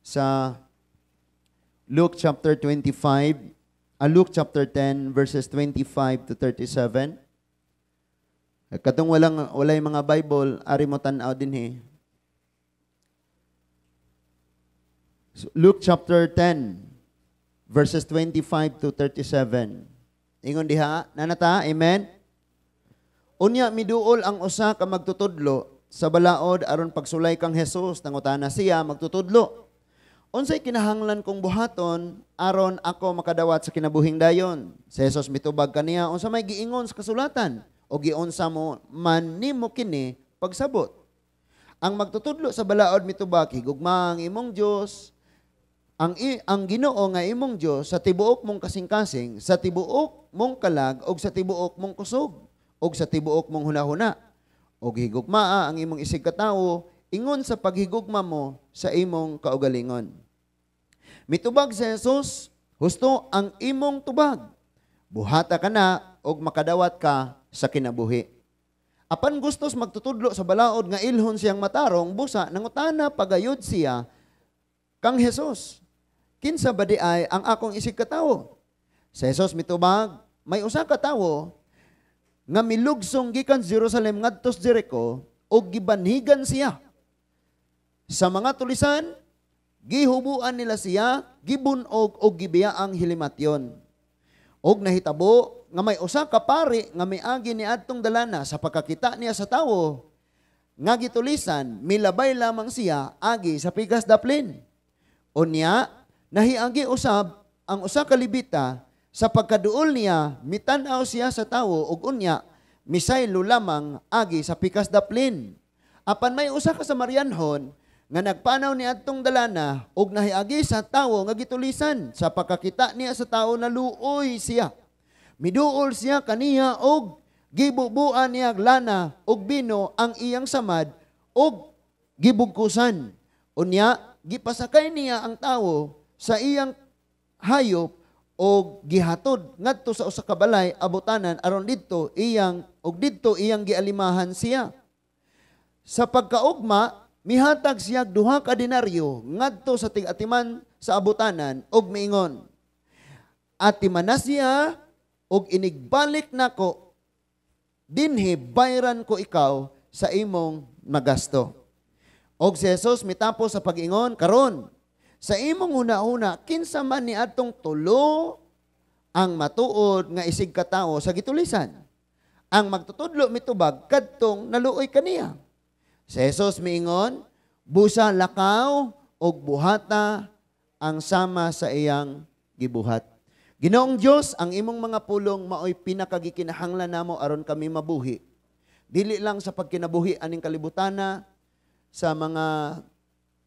Sa Luke chapter 25, Luke chapter 10 verses 25 to 37. Katong walay mga Bible, ari mo tan-aw dinhi. So, Luke chapter 10 verses 25 to 37. Ingon diha, nanata, amen. Unya miduol ang usa ka magtutudlo sa balaod aron pagsulay kang Jesus, nangutana siya magtutudlo. Unsay kinahanglan kong buhaton aron ako makadawat sa kinabuhing dayon? Si Jesus mitubag kaniya, unsa may giingon sa kasulatan o giunsa mo man nimo kini pagsabot? Ang magtutudlo sa balaod mitubag, higugma ang imong Dios, ang Ginoo nga imong Dios sa tibuok mong kasing-kasing, sa tibuok mong kalag og sa tibuok mong kusog og sa tibuok mong hunahuna. Og higugmaa ang imong isig katawo ingon sa paghigugma mo sa imong kaugalingon. Mitubag si Jesus, husto ang imong tubag. Buhata ka na og makadawat ka sa kinabuhi. Apan gustos magtutudlo sa balaod nga ilhon siyang matarong, busa nangutana pagayod siya kang Jesus. Kinsa ba di ay ang akong isig katawo? Si Jesus mitubag, may usa ka tawo nga milugsong gikan Jerusalem ngadto sa Jericho og gibanhigan siya. Sa mga tulisan, gihubuan nila siya, gibunog og gibiyaang hilimatyon. Og nahitabo nga may usa ka pari nga miagi ni adtong dalana, sa pagkakita niya sa tawo nga gitulisan, milabay lamang siya agi sa pikas daplin. Unya nahiagi usab ang usa ka Levita, sa pagkaduol niya mitan-aw siya sa tawo ug unya misaylo lamang agi sa pikas daplin. Apan may usa ka Samarianhon nga nagpanaw ni adtong dalana ug nahiagi sa tawo nga gitulisan, sa pagkakita niya sa tawo naluoy siya. Miduol siya kaniya og gibubuan niya lana og bino ang iyang samad og gibugkusan. Unya gipasakay niya ang tawo sa iyang hayop og gihatod ngadto sa usa ka balay abutanan aron didto iyang og didto iyang gialimahan siya. Sa pagkaugma mihatag siya 2 ka denaryo ngadto sa tig-atiman sa abutanan og miingon, atiman na siya og inigbalik nako dinhi bayran ko ikaw sa imong magasto. Og si Jesus mitapos sa pag-ingon, karon sa imong huna-huna kinsa man ni adtong tulo ang matuod nga isig katawo sa gitulisan? Ang magtutudlo mitubag kadtong naluoy kaniya. Si Jesus miingon, busa lakaw og buhata ang sama sa iyang gibuhat. Ginoong Dios, ang imong mga pulong maoy pinakagikinahanglan namo aron kami mabuhi. Dili lang sa pagkinabuhi aning kalibutana, sa mga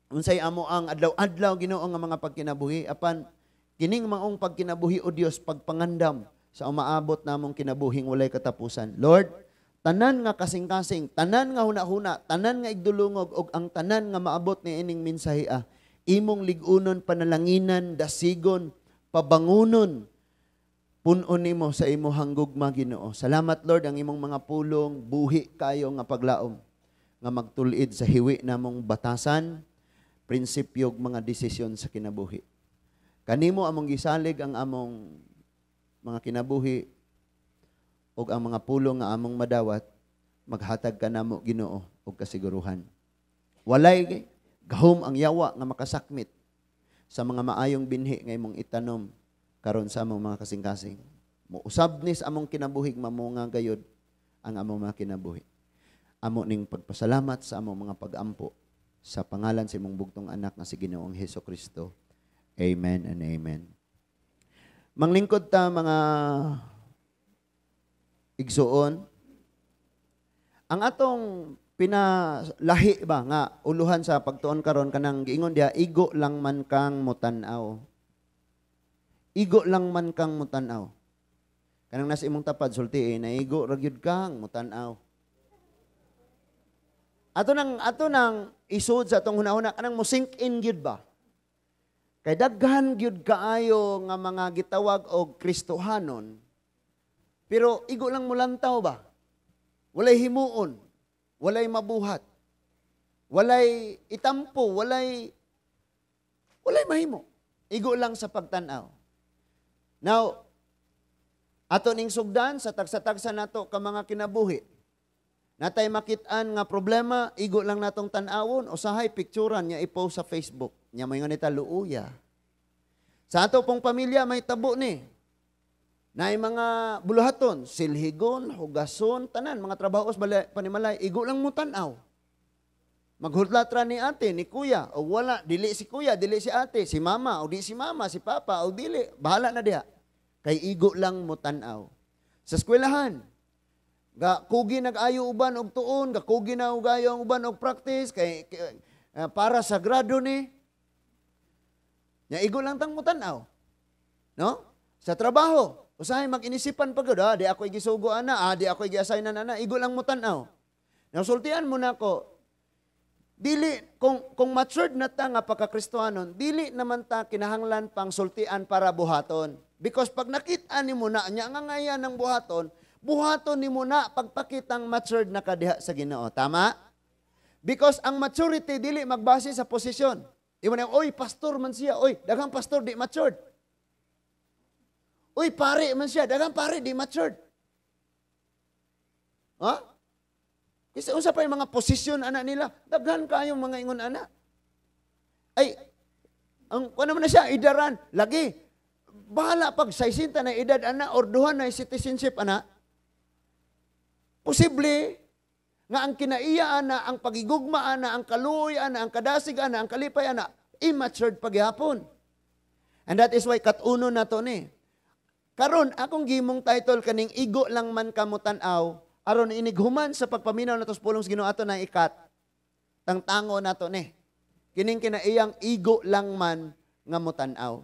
unsay amo ang adlaw-adlaw Ginoo nga mga pagkinabuhi, apan kining maong pagkinabuhi o Dios pagpangandam sa umaabot namong kinabuhing walay katapusan. Lord, tanan nga kasing-kasing, tanan nga hunahuna, tanan nga igdulungog og ang tanan nga maabot ni ining mensahe, imong lig-unon, panalanginan, dasigon, pabangunon, punon nimo sa imong gugma Ginoo. Salamat Lord ang imong mga pulong buhi kayo nga paglaom nga magtulid sa hiwi namong batasan, prinsipyo ug mga desisyon sa kinabuhi. Kanimo among gisalig ang among mga kinabuhi ug ang mga pulong nga among madawat, maghatag ka namo Ginoo og kasiguruhan. Walay gahom ang yawa nga makasakmit sa mga maayong binhi nga imong itanom karon sa among mga kasing-kasing. Muusab ni sa among kinabuhi, mamunga gayod ang among mga kinabuhi. Amo ning pagpasalamat sa among mga pag-ampo sa pangalan sa imong bugtong anak nga si Ginoong Hesus Kristo. Amen and amen. Manglingkod ta mga igsuon, ang atong pinalahi ba nga uluhan sa pagtuon karon kanang giingon diha, igo lang man kang mutan-aw. Igo lang man kang mutan-aw. Kanang nasa imong tapad sulti na igo ra gyud kang mutan-aw. Ato nang isod sa atong hunahuna kanang mo sink in gyud ba? Kay daghan gyud kaayo nga mga gitawag og Kristohanon, pero igo lang mulantaw ba? Walay himuon, walay mabuhat, walay itampo, walay Walay mahimo. Igo lang sa pagtanaw. Now, ato ning sugdan sa tagsa-tagsa nato ka mga kinabuhi. Natay makit-an nga problema, igo lang natong tan-awon, usahay picturean niya, i-post sa Facebook. Nya moingon nita, "Luoya." Sa ato pong pamilya may tabo ni. Naay mga buluhaton, silhigon, hugason, tanan, mga trabaho sa panimalay, igo lang mo tan-aw. Maghutlat ra ni ate, ni kuya, o wala, dili si kuya, dili si ate, si mama, o di si mama, si papa, o dili, bahala na diha. Kay igo lang mo tan-aw. Sa eskwelahan, ga kugi nag-ayo uban og tuon, ga kugi na og ayo ang uban og practice kay para sa grado ni. Nya igo lang tang mutan-aw. No? Sa trabaho, usahay mag-inisipan pa gud, di ako gisugo ana, di ako gi-assignan ana, igo lang mo tan-aw. Now sultian mo nako, dili kung matured na ta nga pagkakristohanon, dili naman ta kinahanglan pang sultian para buhaton. Because pag nakita nimo na nya nga ngayan ng buhaton, buhaton nimo na pagpakitang matured na ka diha sa Ginoo. Tama? Because ang maturity dili magbase sa posisyon. Imo na, "Oy, pastor man siya, oy, daghang pastor di matured. Oy, pare man siya, daghang pare di matured." Ha? Kasi unsa pa yung mga posisyon ana nila, daghan kayong mga ingon ana. Ay, ang kuno man na siya, idaran, lagi. Bahala pag 60 na edad ana or duha na citizenship ana. Posible nga ang kinaiya ana, ang pagigugma ana, ang kaluoy ana, ang kadasig ana, ang kalipay ana, immatured paghapon. And that is why kat-uno na to ni. Karon akong gimong title kaning "Igo lang man kamo tan-aw," aron inighuman sa pagpaminaw nato sa pulong sa Ginoo, ato na ikat tangtango nato ni. Kining kinaiyang igo lang man nga motan-aw.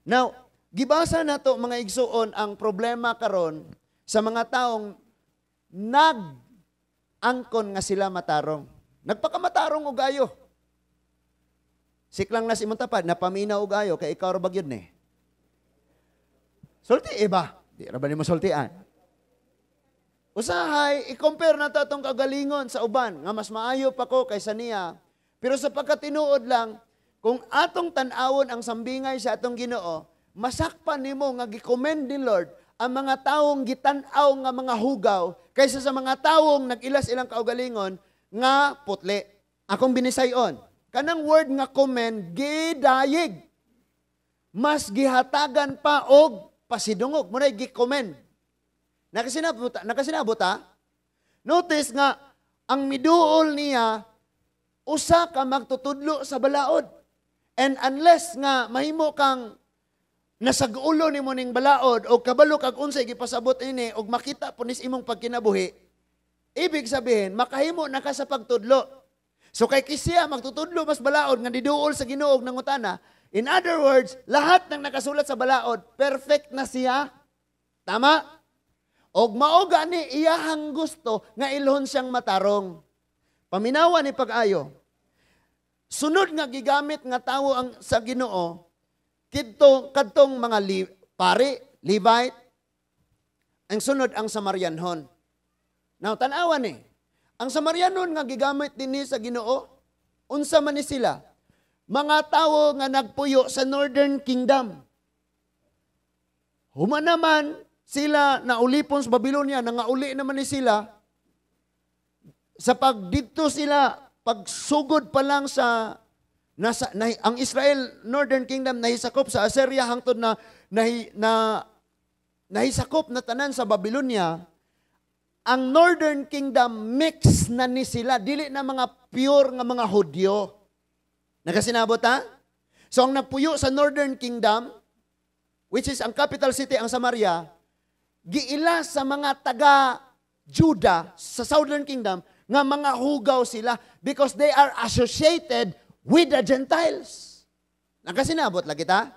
Now, gibasa nato, mga igsuon, ang problema karon sa mga taong nag-angkon nga sila matarong. Nagpakamatarong og ayo. Siklang na si imong tapad, napaminaw og ayo kay ikaw ra ba gyud ni. Sulti iba. Di ra ba nimo sultian? Usahay, i-compare na to atong kagalingon sa uban, nga mas maayo pa ko kaysa niya. Pero sa pagkatinuod lang, kung atong tan-awon ang sambingay sa atong Ginoo, masakpan nimo nga gi-commend ni Lord ang mga taong gitan-aw nga mga hugaw kaysa sa mga taong nag-ilas ilang kaugalingon nga putli. Akong binisayon, kanang word nga "commend," gidayig. Mas gihatagan pa og pasidungog. Muna'y gi-commend. Nakasinabot ha? Notice nga, ang miduol niya, usa ka magtutudlo sa balaod. And unless nga mahimo kang nasag-ulo nimo ning balaod o kabalo kag unsay gipasabot ini og makita po nis imong pagkinabuhi, ibig sabihin makahimo na ka sa pagtudlo. So kay kisiya magtutudlo mas balaod nga diduol sa Ginoo og nangutana, in other words, lahat ng nakasulat sa balaod, perfect na siya. Tama? Og mao gani iyahang gusto nga ilhon siyang matarong. Paminawa ni pag-ayo. Sunod nga gigamit nga tawo ang sa Ginoo kidto kadtong mga pari, Levite. Ang sunod, ang Samarianhon. Now tan-awa ni. Ang Samarianhon nga gigamit dinhi sa Ginoo, unsa man ni sila? Mga tawo nga nagpuyo sa Northern Kingdom. Human naman sila naulipon sa Babylonia, nangauli naman ni sila. Sa pagdidto sila, pagsugod pa lang sa nasa na, ang Israel Northern Kingdom nahisakop sa Assyria hangtod na nahisakop na tanan sa Babylonia, ang Northern Kingdom mix na ni sila, dili na mga pure nga mga Hudyo. Nakasinabot ha? So ang nagpuyo sa Northern Kingdom, which is ang capital city ang Samaria, giila sa mga taga Judah sa Southern Kingdom nga mga hugaw sila because they are associated with the Gentiles. Nakasinabot lagi ta?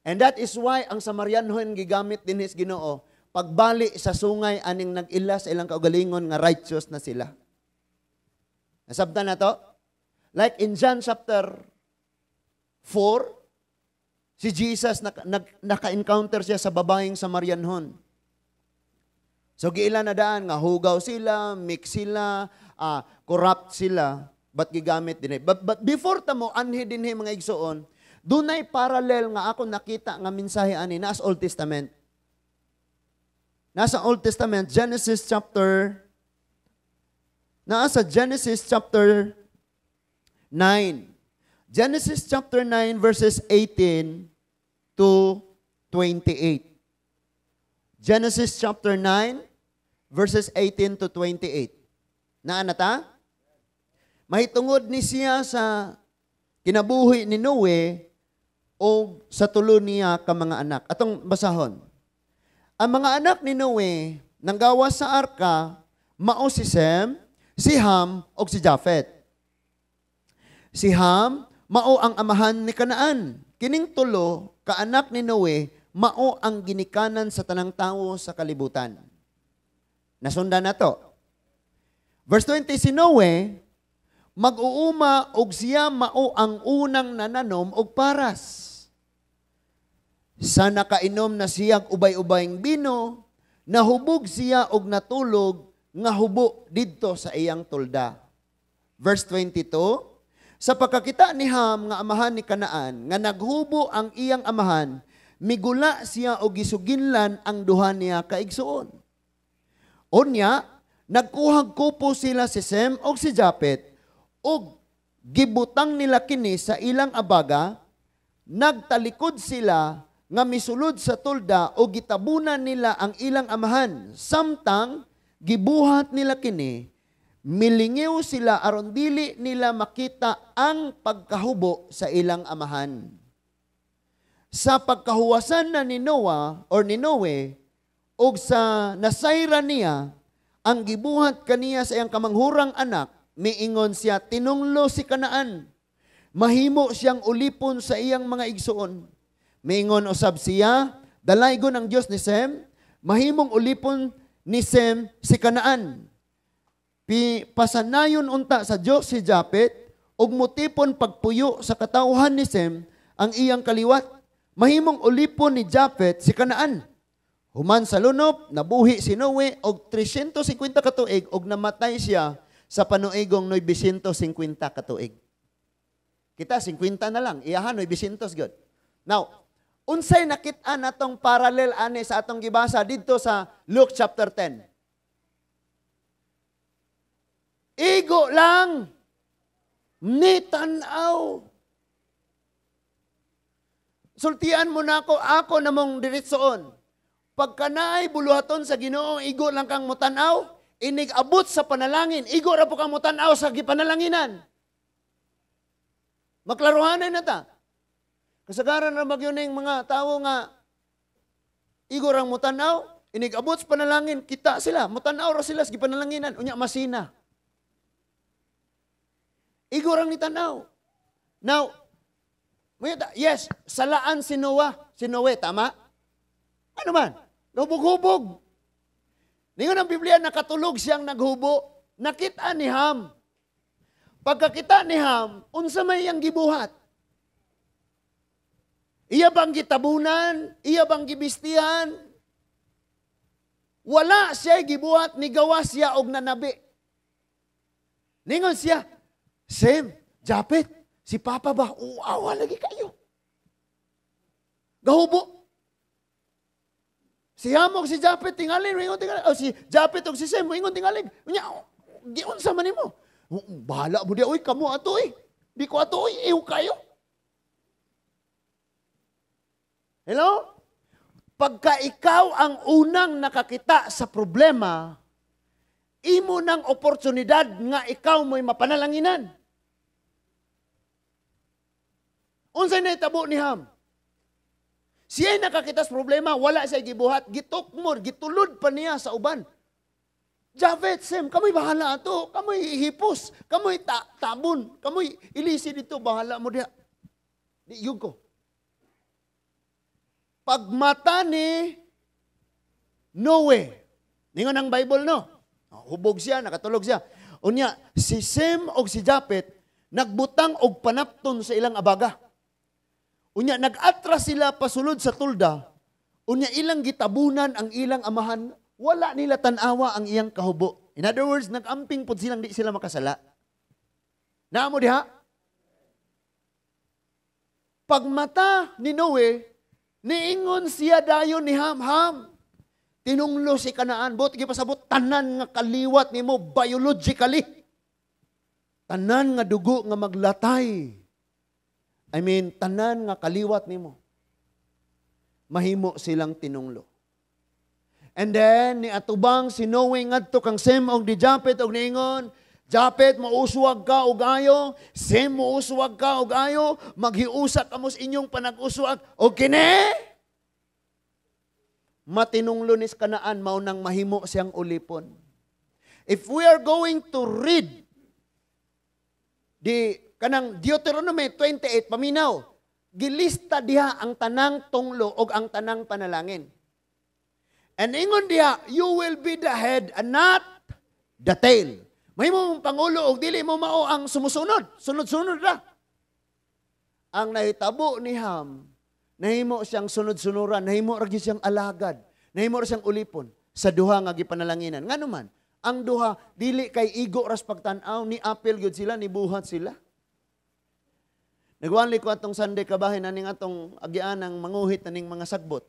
And that is why ang Samarianhon gigamit din his Ginoo pagbali sa sungay aning nag-ila sa ilang kaugalingon nga righteous na sila. Nasabtan na to? Like in John chapter 4, si Jesus naka-encounter siya sa babaeng Samarianhon. So giila na daan nga hugaw sila, mix sila, corrupt sila. But gigamit dinhi. But before ta mo anhi dinhi, mga igsoon, dunay parallel nga ako nakita nga mensahe ani nasa Old Testament. Nasa Old Testament, Genesis chapter naa sa Genesis chapter 9. Genesis chapter 9 verses 18 to 28. Genesis chapter 9 verses 18 to 28. Naa na ta? Mahitungod ni siya sa kinabuhi ni Noe o sa tulo niya ka mga anak. Atong basahon. Ang mga anak ni Noe nanggawas sa arka, mao si Sem, si Ham ug si Japhet. Si Ham mao ang amahan ni Canaan. Kining tulo ka anak ni Noe mao ang ginikanan sa tanang tawo sa kalibutan. Nasundan na to. Verse 20, si Noe mag-uuma og siya mao ang unang nananom og paras. Sa nakainom na siyag ubay-ubayng bino, nahubog siya og natulog nga hubo didto sa iyang tulda. Verse 22, sa pagkakita ni Ham nga amahan ni Canaan, nga naghubo ang iyang amahan, migula siya og gisuginlan ang duha niya kaigsuon. Unya, nagkuhag kupo sila si Sem og si Japet, og gibutang nila kini sa ilang abaga, nagtalikod sila nga misulod sa tulda o gitabunan nila ang ilang amahan. Samtang gibuhat nila kini, milingiw sila aron dili nila makita ang pagkahubo sa ilang amahan. Sa pagkahuwasan na ni Noah or ni Noe og sa nasayran niya ang gibuhat kaniya sa iyang kamanghurang anak, miingon siya, "Tinunglo si Canaan. Mahimo siyang ulipon sa iyang mga igsuon." Miingon usab siya, "Dalaygon ang Dios ni Sem, mahimong ulipon ni Sem si Canaan. Pasanayon unta sa Dios si Japet, ug mutipon pagpuyo sa katawhan ni Sem ang iyang kaliwat. Mahimong ulipon ni Japet si Canaan." Human sa lunop, nabuhi si Noe og 350 ka tuig og namatay siya sa panuigong 950 ka tuig. Kita 50 na lang, iyahan 900 gyud. Now, unsay nakit-an natong parallel ani sa atong gibasa didto sa Luke chapter 10? Igo lang ni tan-aw. Sultian mo na ako, ako namong diretsoon. Pagka naay buluhaton sa Ginoo, igo lang kang mutan-aw, inig abot sa panalangin, igo ra po kang mutan-aw sa gipanalanginan. Maklaruhanan na ta. Kasagaran ra magyuning mga tawo nga igo rang mutan-aw, inig abot sa panalangin, kita sila, mutan-aw ra sila sa gipanalanginan, unya masina. Igo rang nitanaw. Now, yes, salaan si Noah, si Noe, tama? Ano man? Hubog-hubog. Ningon ang Biblia, nakatulog siyang naghubo. Nakita ni Ham. Pagkakita ni Ham, unsa may iyang gibuhat? Iya bang gitabunan? Iya bang gibistihan? Wala siya gibuhat, nigawa siya og nanabi. Ningon siya, "Sem, Japet, si Papa ba? Uawa lagi kayo. Gahubo." Si Ham og si Japet tingali, ingon tingali. O si Japet og si Sem, ingon tingali. Unya, giunsa man nimo? "Bahala mo di, oy, kamo ato eh. Di ko ato oy, iw kayo." Hello? Pagka ikaw ang unang nakakita sa problema, imo ng oportunidad nga ikaw mo'y mapanalanginan. Unsay nahitabo ni Ham? Siya'y nakakita sa problema, wala siya gibuhat, gitukmor, gitulod pa niya sa uban. "Japet, Sem, kamoy bahala ato, kamoy hipos, kamoy tabon, kamoy ilisi dito, bahala mo diha. Di yun ko." Pagmata ni Noe, ningon ang Bible, no? Hubog siya, nakatulog siya. Unya, si Sem og si Japet, nagbutang og panapton sa ilang abaga. Unya, nag-atras sila pasulod sa tulda. Unya, ilang gitabunan ang ilang amahan. Wala nila tanawa ang iyang kahubo. In other words, nag-amping pod silang di sila makasala. Naa mo diha? Pagmata ni Noe, niingon siya dayon ni Ham, "Ham, tinunglo si Kanaan." Buot gipasabot, tanan nga kaliwat nimo biologically. Tanan nga dugo nga maglatay. I mean, tanan nga kaliwat nimo, mahimo silang tinunglo. And then, niatubang si Noe ngadto kang Sem og di Japet og niingon, "Japet, mauswag ka og ayo. Sem, mauswag ka og ayo. Maghiusa kamo sa inyong panag-uswag. O kini, matinunglo ni Kanaan, mao nang mahimo siyang ulipon." If we are going to read di kanang Deuteronomy 28, paminaw, gilista diha ang tanang tunglo og ang tanang panalangin. And ingon diha, you will be the head and not the tail. Mahimo mong pangulo og dili mo mao ang sumusunod. Sunod-sunod ra. Ang nahitabo ni Ham, nahimo siyang sunod-sunuran, nahimo ra gyud siyang alagad, nahimo ra siyang ulipon sa duha nga gipanalanginan. Ngano man, ang duha dili kay igo ras pagtan-aw, ni apil gyud sila, ni buhat sila. Nagwali ko atong Sunday kabahin aning atong agian ang manguhit aning mga sagbot.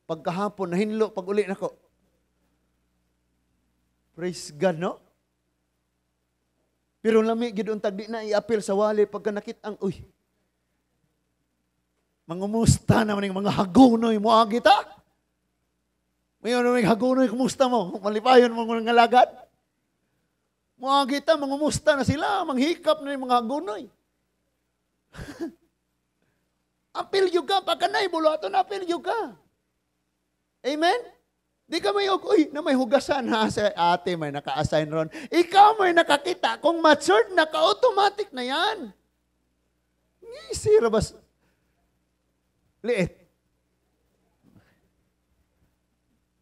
Pagkahapon nahinlo pag uli nako. Praise God, no? Pero lami gyud untag di na iapil sa wali pagka nakit-ang, uy. Mangumusta naman yung mga hagunoy mo agita. Mayon naman hagunoy, kumusta mo? Malipayon mo nga lagad? Moagi ta, mangumusta na sila, manghikap na yung mga hagunoy. Apil gyud ka, pagka na'y buluhaton, apil gyud ka. Amen? Di ka may, uy, na may hugasan ha, sa ate may naka-assign ron. Ikaw may nakakita, kung matured na ka, automatic na yan. Easy ra bas. Liit.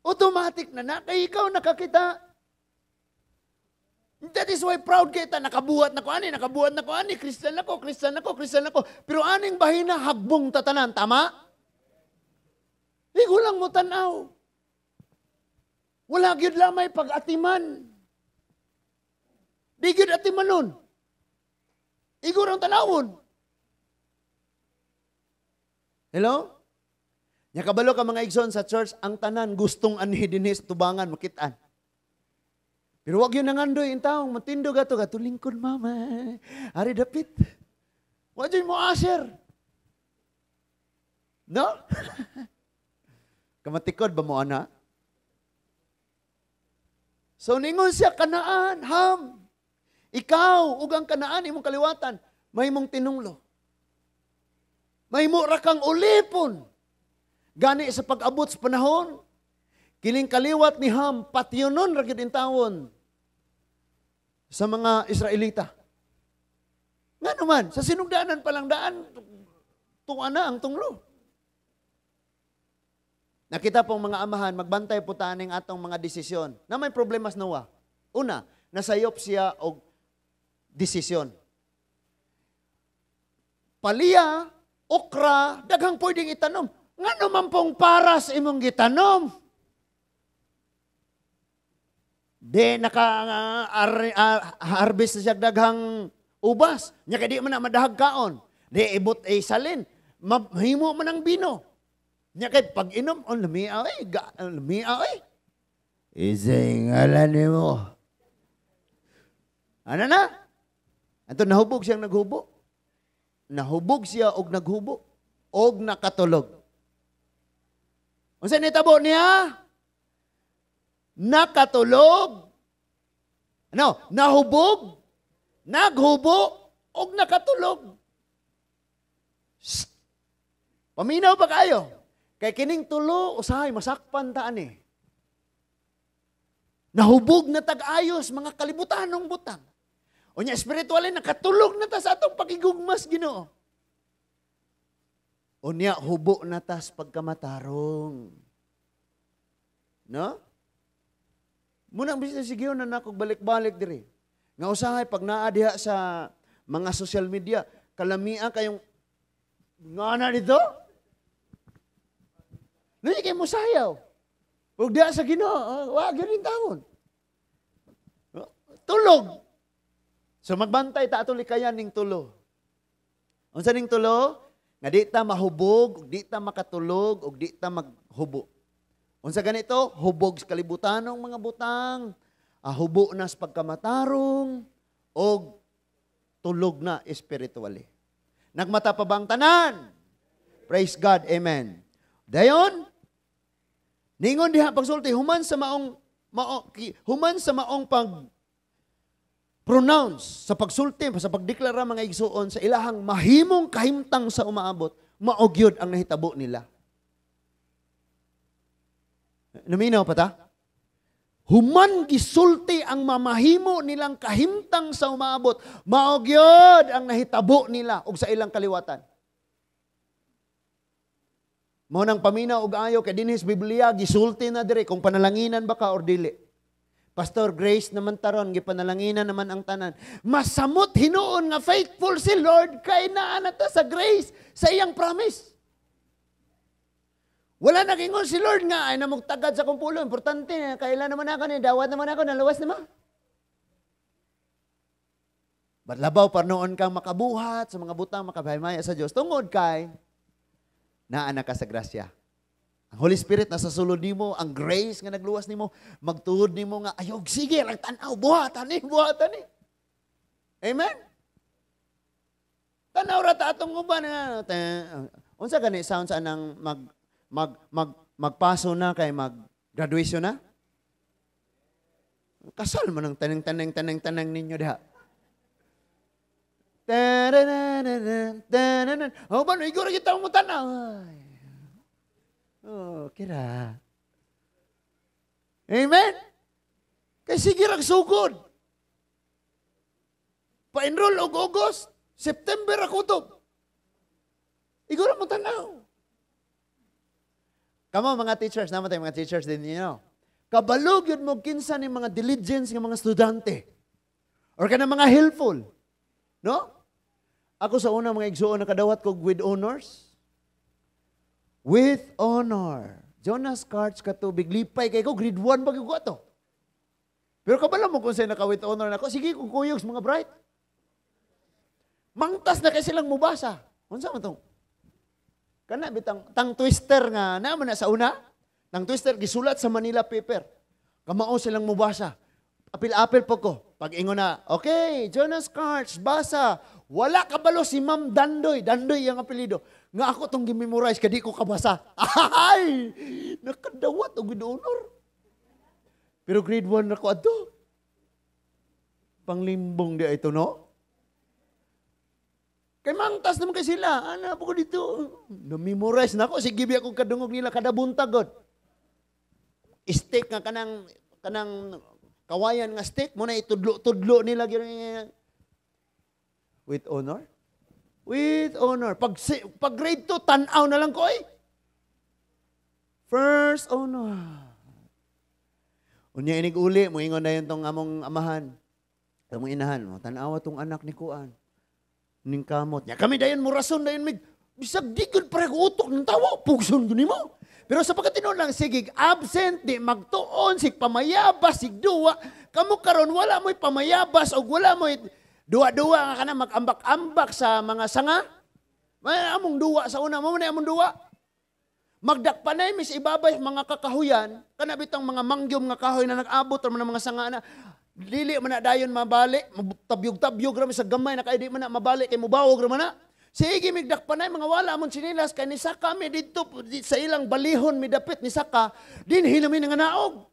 Automatic na na, kay ikaw nakakita. That is why proud kita, nakabuhat na ko ani, nakabuhat na ko ani, Christian ako, Christian ako, Christian ako. Pero aning bahina, hagbong tatanan, tama? Igo lang mo tanaw. Wala gyud lamay pag-atiman. Di gyud atiman nun. Igo lang tanawon. Hello? Nya kabalo ka mga igsoon sa church, ang tanan gustong anhi dinhi sa tubangan makitaan. Pero wag yun nangandoy in taong matindog ato ka tulingkod mama. Ari dapit. Wa jud mo asher. No? Kamatikod ba mo ana? So ningon siya Kanaan, Ham. Ikaw ug ang Kanaan imong kaliwatan, mahimong tinunglo. Mahimo ra kang ulipon. Gani sa pag-abot sa panahon, kining kaliwat ni Ham patyonon ra gyud intawon sa mga Israelita. Ngano man, sa sinugdanan pa lang daan, tuwa na ang tunglo. Nakita pong mga amahan, magbantay po taning atong mga desisyon na may problema sa Noah. Una, nasayop siya og desisyon. Palya, okra, daghang pwedeng itanom. Ngano man pong paras imong gitanom? Di naka harvest na siya daghang ubas. Nya kay di man na madahag kaon. Di ibot ay salin. Mahimo man ang bino. Nya kay pag inom, oh, lamia ay, lamia ay. Isay ngalan nimo. Ano na? Anto nahubog siyang naghubo. Nahubog siya og naghubo og nakatulog. Unsa nitabo niya? Nakatulog. Ano? Nahubog, naghubo og nakatulog. Shh. Paminaw pa kayo. Kay kining tulo usahay masakpan ta ani. Nahubog na tag-ayos mga kalibutan ng butang. Unya espiritual nakatulog na ta sa atong pakigugmas Ginoo. Unya hubo na tas pagkamatarong. No? Munang bisita sige na nako balik-balik diri. Nga usahay pag naa diha sa mga social media, kalamia kayong nga na dito. Dili kay mo sayaw. Ug diha sa Ginoo, wa gyud tawon. Tulog. So magbantay ta ato likayan ning tulo. Unsa ning tulo? Nga di ta mahubog, ug di ta makatulog, ug di ta maghubo. Unsa ganito? Hubog sa kalibutanong mga butang, hubo na sa pagkamatarong, og tulog na spiritually. Nagmata pa bang tanan? Praise God, amen. Dayon, ningon diha pagsulti, human sa maong pag pronounce, sa pagsulti, sa pagdeklara mga igsuon, sa ilahang mahimong kahimtang sa umaabot, mao gyud ang nahitabo nila. Naminaw pa ta? Human gisulti ang mamahimo nilang kahimtang sa umaabot, mao gyud ang nahitabo nila og sa ilang kaliwatan. Mao nang paminaw og ayo kay dinhi sa Biblia gisulti na diri kung panalanginan ba ka or dili. Pastor Grace naman taron gipanalanginan naman ang tanan. Masamot hinuon nga faithful si Lord kay naa na ta sa grace sa iyang promise. Wala nagingon si Lord nga ay namugtagad sa akong pulo. Importante kailan naman ako ni dawat naman ako naluwas naman. But labaw par noon kang makabuhat sa mga butang makabahimaya sa Dios tungod kay naa na ka sa grasya. Ang Holy Spirit nasa sulod nimo, ang grace nga nagluwas nimo, magtuod nimo nga ayog sige lang tan-aw buhatan ni, buhatan ni. Amen. Tan-aw ra ta atong uban nga unsa gani sound sa anang mag mag mag magpaso na kay mag graduation na? Kasal man ang taneng taneng taneng taneng ninyo diha. Tarananan, taranan. Oh, ba, igor kita mo tanaw. Oh, kira. Amen? Kay sige rag sugod. Pa-enroll og August, September ako to. Igor mo tanaw. Kamo mga teachers, naman tayo mga teachers din ninyo. Kabalog yun mo kinsa ni mga diligence nga mga estudyante. Or kana mga helpful. No? Ako sa una mga igsuon nakadawat ko with honors. With honor. Jonas Carts katubig lipay kay ko grade 1 ba gyud ko ato. Pero kabalo mo kung sa'yo naka with honor nako, sige kung kuyog sa mga bright. Mangtas na kay silang mubasa. Unsa man tong? Kana bitang tang twister nga naa man na sa una. Tang twister gisulat sa Manila paper. Kamao silang mubasa. Apil-apil po ko. Pag ingon na, okay, Jonas Carts, basa. Wala kabalo si Ma'am Dandoy. Dandoy ang apelyido. Nga ako tong gimemorize, kadi ko kabasa. Ay! Nakadawat og honor. Pero grade 1 na ko adto. Panglimbong di ito, no? Kay mangtas naman kay sila. Ana po ko dito. Na-memorize na ako. Sige, biya akong kadungog nila kada buntag, god. Stick nga kanang kawayan nga stick mo na itudlo-tudlo nila. With honor? With honor. Pag grade 2, tanaw na lang ko eh. First honor. Unya inig uli, moingon na yun tong among amahan. Among inahan, mo tanawa tong anak ni Kuan. Ning kamot niya. Kami dayon mo rason dayon mig bisag di gud pare utok ng tawo, pugson gud nimo. Pero sa pagkatinuod lang sige absent di magtuon sig pamayabas sig duwa. Kamo karon wala mo'y pamayabas og wala mo'y duwa-duwa nga kana mag-ambak-ambak sa mga sanga. May among duwa sa una, mao na among duwa. Magdakpanay mis ibabay mga kakahuyan, kana bitang mga mangyom nga kahoy na nag-abot ra man ang mga sanga na. Dili man na dayon mabali, tabyog-tabyog ra sa gamay na kay di man na mabali kay mubawog ra man na. Sige migdakpanay mga wala amon sinilas kay ni saka mi didto sa ilang balihon midapit ni saka dinhi na mi nga naog.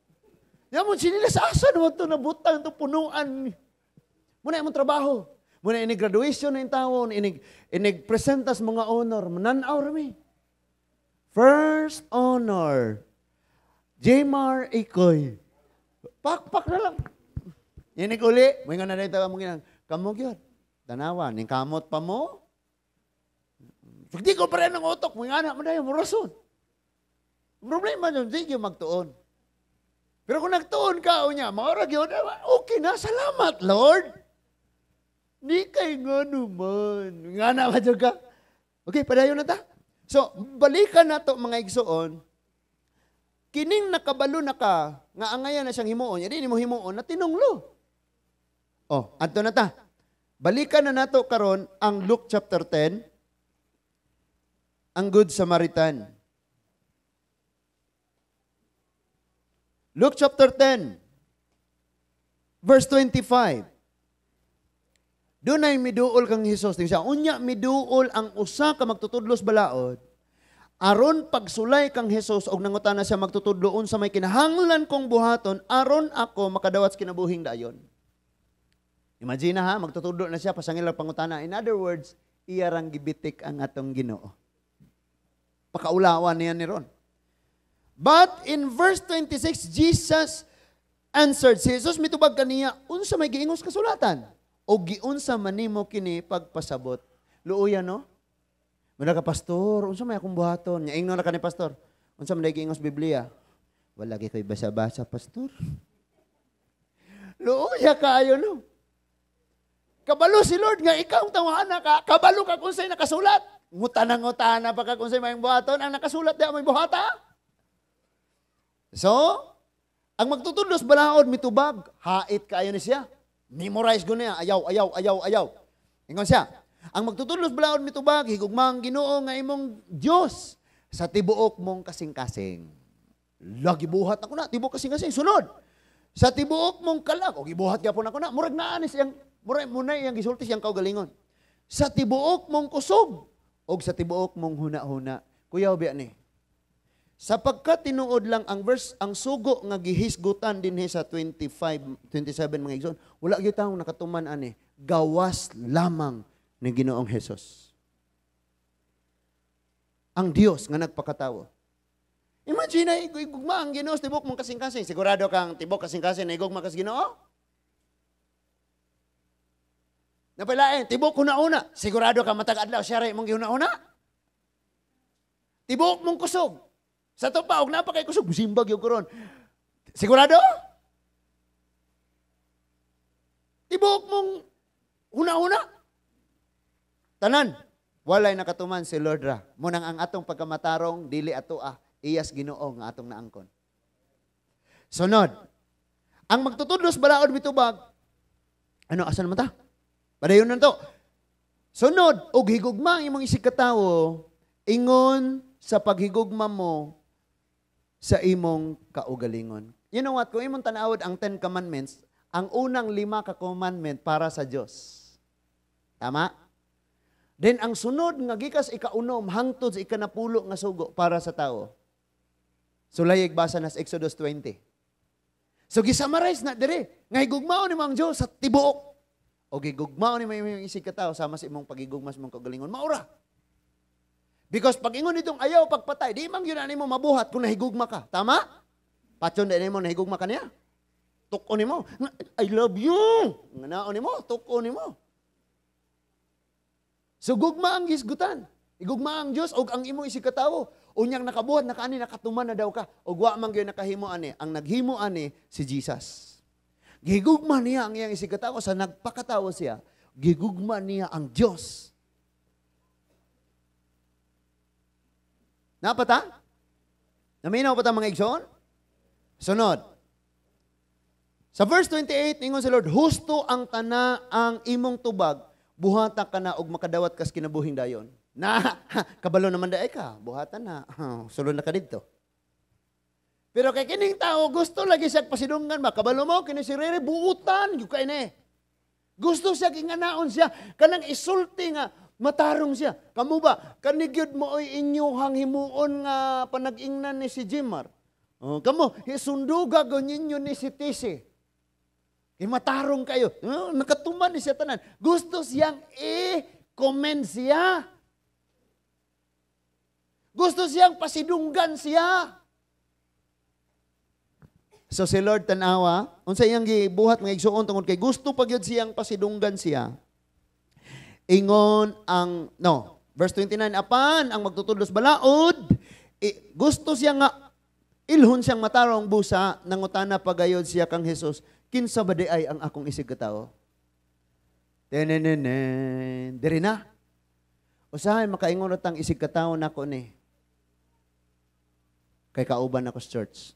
Yamon sinilas asa naman to nabutang to punuan. Muna imong trabaho. Muna inig graduation na intawon, inig presentas mga honor, manan-aw ra mi. First honor. Jmar Ikoy. Pakpak na lang. Inig uli, moingon na dito among ginang, kamo gyud. Tanawa, ning kamot pa mo. Di ko pa rin ang utok, mo nga mo dayon mo rason. Problema nun, di gyud magtuon. Pero kung nagtuon ka o niya, maura gyud, okay na, salamat Lord. Di kay nga naman. Nga na ba ka? Okay, padayon na ta. So, balikan na to mga igsuon. Kining nakabalo na ka, nga angayan na siyang himuon, di mo himuon, na tinunglo. Oh, adto na ta. Balikan na nato karon ang Luke chapter 10, ang Good Samaritan. Luke chapter 10, verse 25. Dunay miduol kang Hesus. Tingnan siya, unya miduol ang usa ka magtutudlos balaod. Aron pagsulay kang Hesus og nangutana siya magtutudlo unsa may kinahanglan kong buhaton aron ako makadawat sa kinabuhing dayon. Imagine ha, magtutudlo na siya pasangil ang pangutana. In other words, iya rang gibitik ang atong Ginoo. Pakaulawan niya ni ron. But in verse 26, Jesus answered. Si Jesus mitubag kaniya, unsa may giingos kasulatan? O giunsa manimo kini pagpasabot? Luoya, no? Muna ka, "Pastor, unsa may akong buhaton?" Nya ingnon na ka ni pastor, "Unsa man giingos Biblia?" "Wala gyud ko'y basa-basa, pastor." Luoya kaayo, no? Kabalo si Lord nga ikaw ang tawhana ka, kabalo ka kung sa'y nakasulat. Ngutana-ngutana pa ka kung sa'y may buhaton, ang nakasulat di may buhata. So, ang magtutudlos balaod mitubag, hait kaayo ni siya. Memorize ko niya, ayaw, ayaw, ayaw, ayaw. Ingon siya, ang magtutudlos balaod mitubag, higugma ang Ginoo nga imong Dios sa tibuok mong kasing-kasing. Lagi buhat ako na, tibuok kasing-kasing, sunod. Sa tibuok mong kalag, o gibuhat gyapon ako na, murag naa ni siyang, murag muna iyang gisulti siyang kaugalingon. Sa tibuok mong kusog, og sa tibuok mong huna-huna. Kuya, biya ni. Sapagkat tinuod lang ang verse, ang sugo nga gihisgutan dinhi sa 25, 27, mga igsoon, wala gyud taong nakatuman ani, gawas lamang ni Ginoong Hesus. Ang Dios nga nagpakatawo. Imagine na igugma ang Ginoo sa tibok mong kasing-kasing. Sigurado kang tibok kasing-kasing na igugma kas Ginoo? Napalain, tibok huna-una. Sigurado ka matag adlaw siya ra imong gihuna-una? Tibok mong kusog. Sa to pa, og napakay kusog, simbag yung koron. Sigurado? Tibok mong huna-huna. Tanan, walay nakatuman si Lord ra. Munang ang atong pagkamatarong, dili ato ah, iyas Ginoo nga atong naangkon. Sunod, ang magtutudlos balaod mitubag, ano, asan naman ta? Padayon na to. Sunod, og higugma ang imong isig katawo, ingon sa paghigugma mo sa imong kaugalingon. You know what? Kung imong tanawod ang 10 Commandments, ang unang 5 ka commandment para sa Dios. Tama? Then ang sunod nga gikas ikaunom hangtod sa ikanapulo nga sugo para sa tao. Sulayeg basa nas Exodus 20. So gisummarize na dire nga higugmaon nimo ang Dios sa tibuok. O gigugmaon nimo imong isig ka tawo sama sa imong pagigugma sa imong kaugalingon. Maura. Because pag ingon nitong ayaw pagpatay, di man gyud na nimo mabuhat kung nahigugma ka. Tama? Patyon di nimo nahigugma ka niya. Tuk-on nimo. I love you. Nganaon nimo, tuk-on nimo. So gugma ang gisgutan. Igugma ang Dios og ang imong isig katawo. Unyang nakabuhat nakaani nakatuman na daw ka. Og wa man gyud nakahimo ani. Ang naghimo ani si Jesus. Gigugma niya ang iyang isig katawo sa nagpakatawo siya. Gigugma niya ang Dios. Napata? Naminaw pa ta mga igsoon? Sunod. Sa verse 28, ingon si Lord, husto ang tana ang imong tubag, buhata ka na og makadawat kas kinabuhing dayon. Na, kabalo naman daay ka, buhatan na, sulod na ka didto. Pero kay kining tao, gusto lagi siya pasidunggan ba? Kabalo mo, kini si Rere, buutan, yung kaine. Gusto siya, ginganaon siya, kanang isulti nga, matarong siya. Kamu ba, kanigyod mo oy inyuhang himuon nga panag-ingnan ni si Jimar. Oh, kamo, sunduga ninyo ni si Tisi. Matarong kayo. Oh, nakatuman ni siya tanan. Gusto siyang i-commend siya. Gusto siyang pasidunggan siya. So si Lord tanawa, unsa iyang gibuhat mga igsuon tungod kay gusto pa gyud siyang pasidunggan siya. Ingon ang, no, verse 29, apan ang magtutudlos balaod, gusto siya nga, ilhon siyang matarong busa, nangutana pagayod siya kang Hesus, kinsa ba di ay ang akong isig katawo? Tenenenen, diri na. Usahay makaingon tang isig katawo nako ni. Kay kauban ako sa church.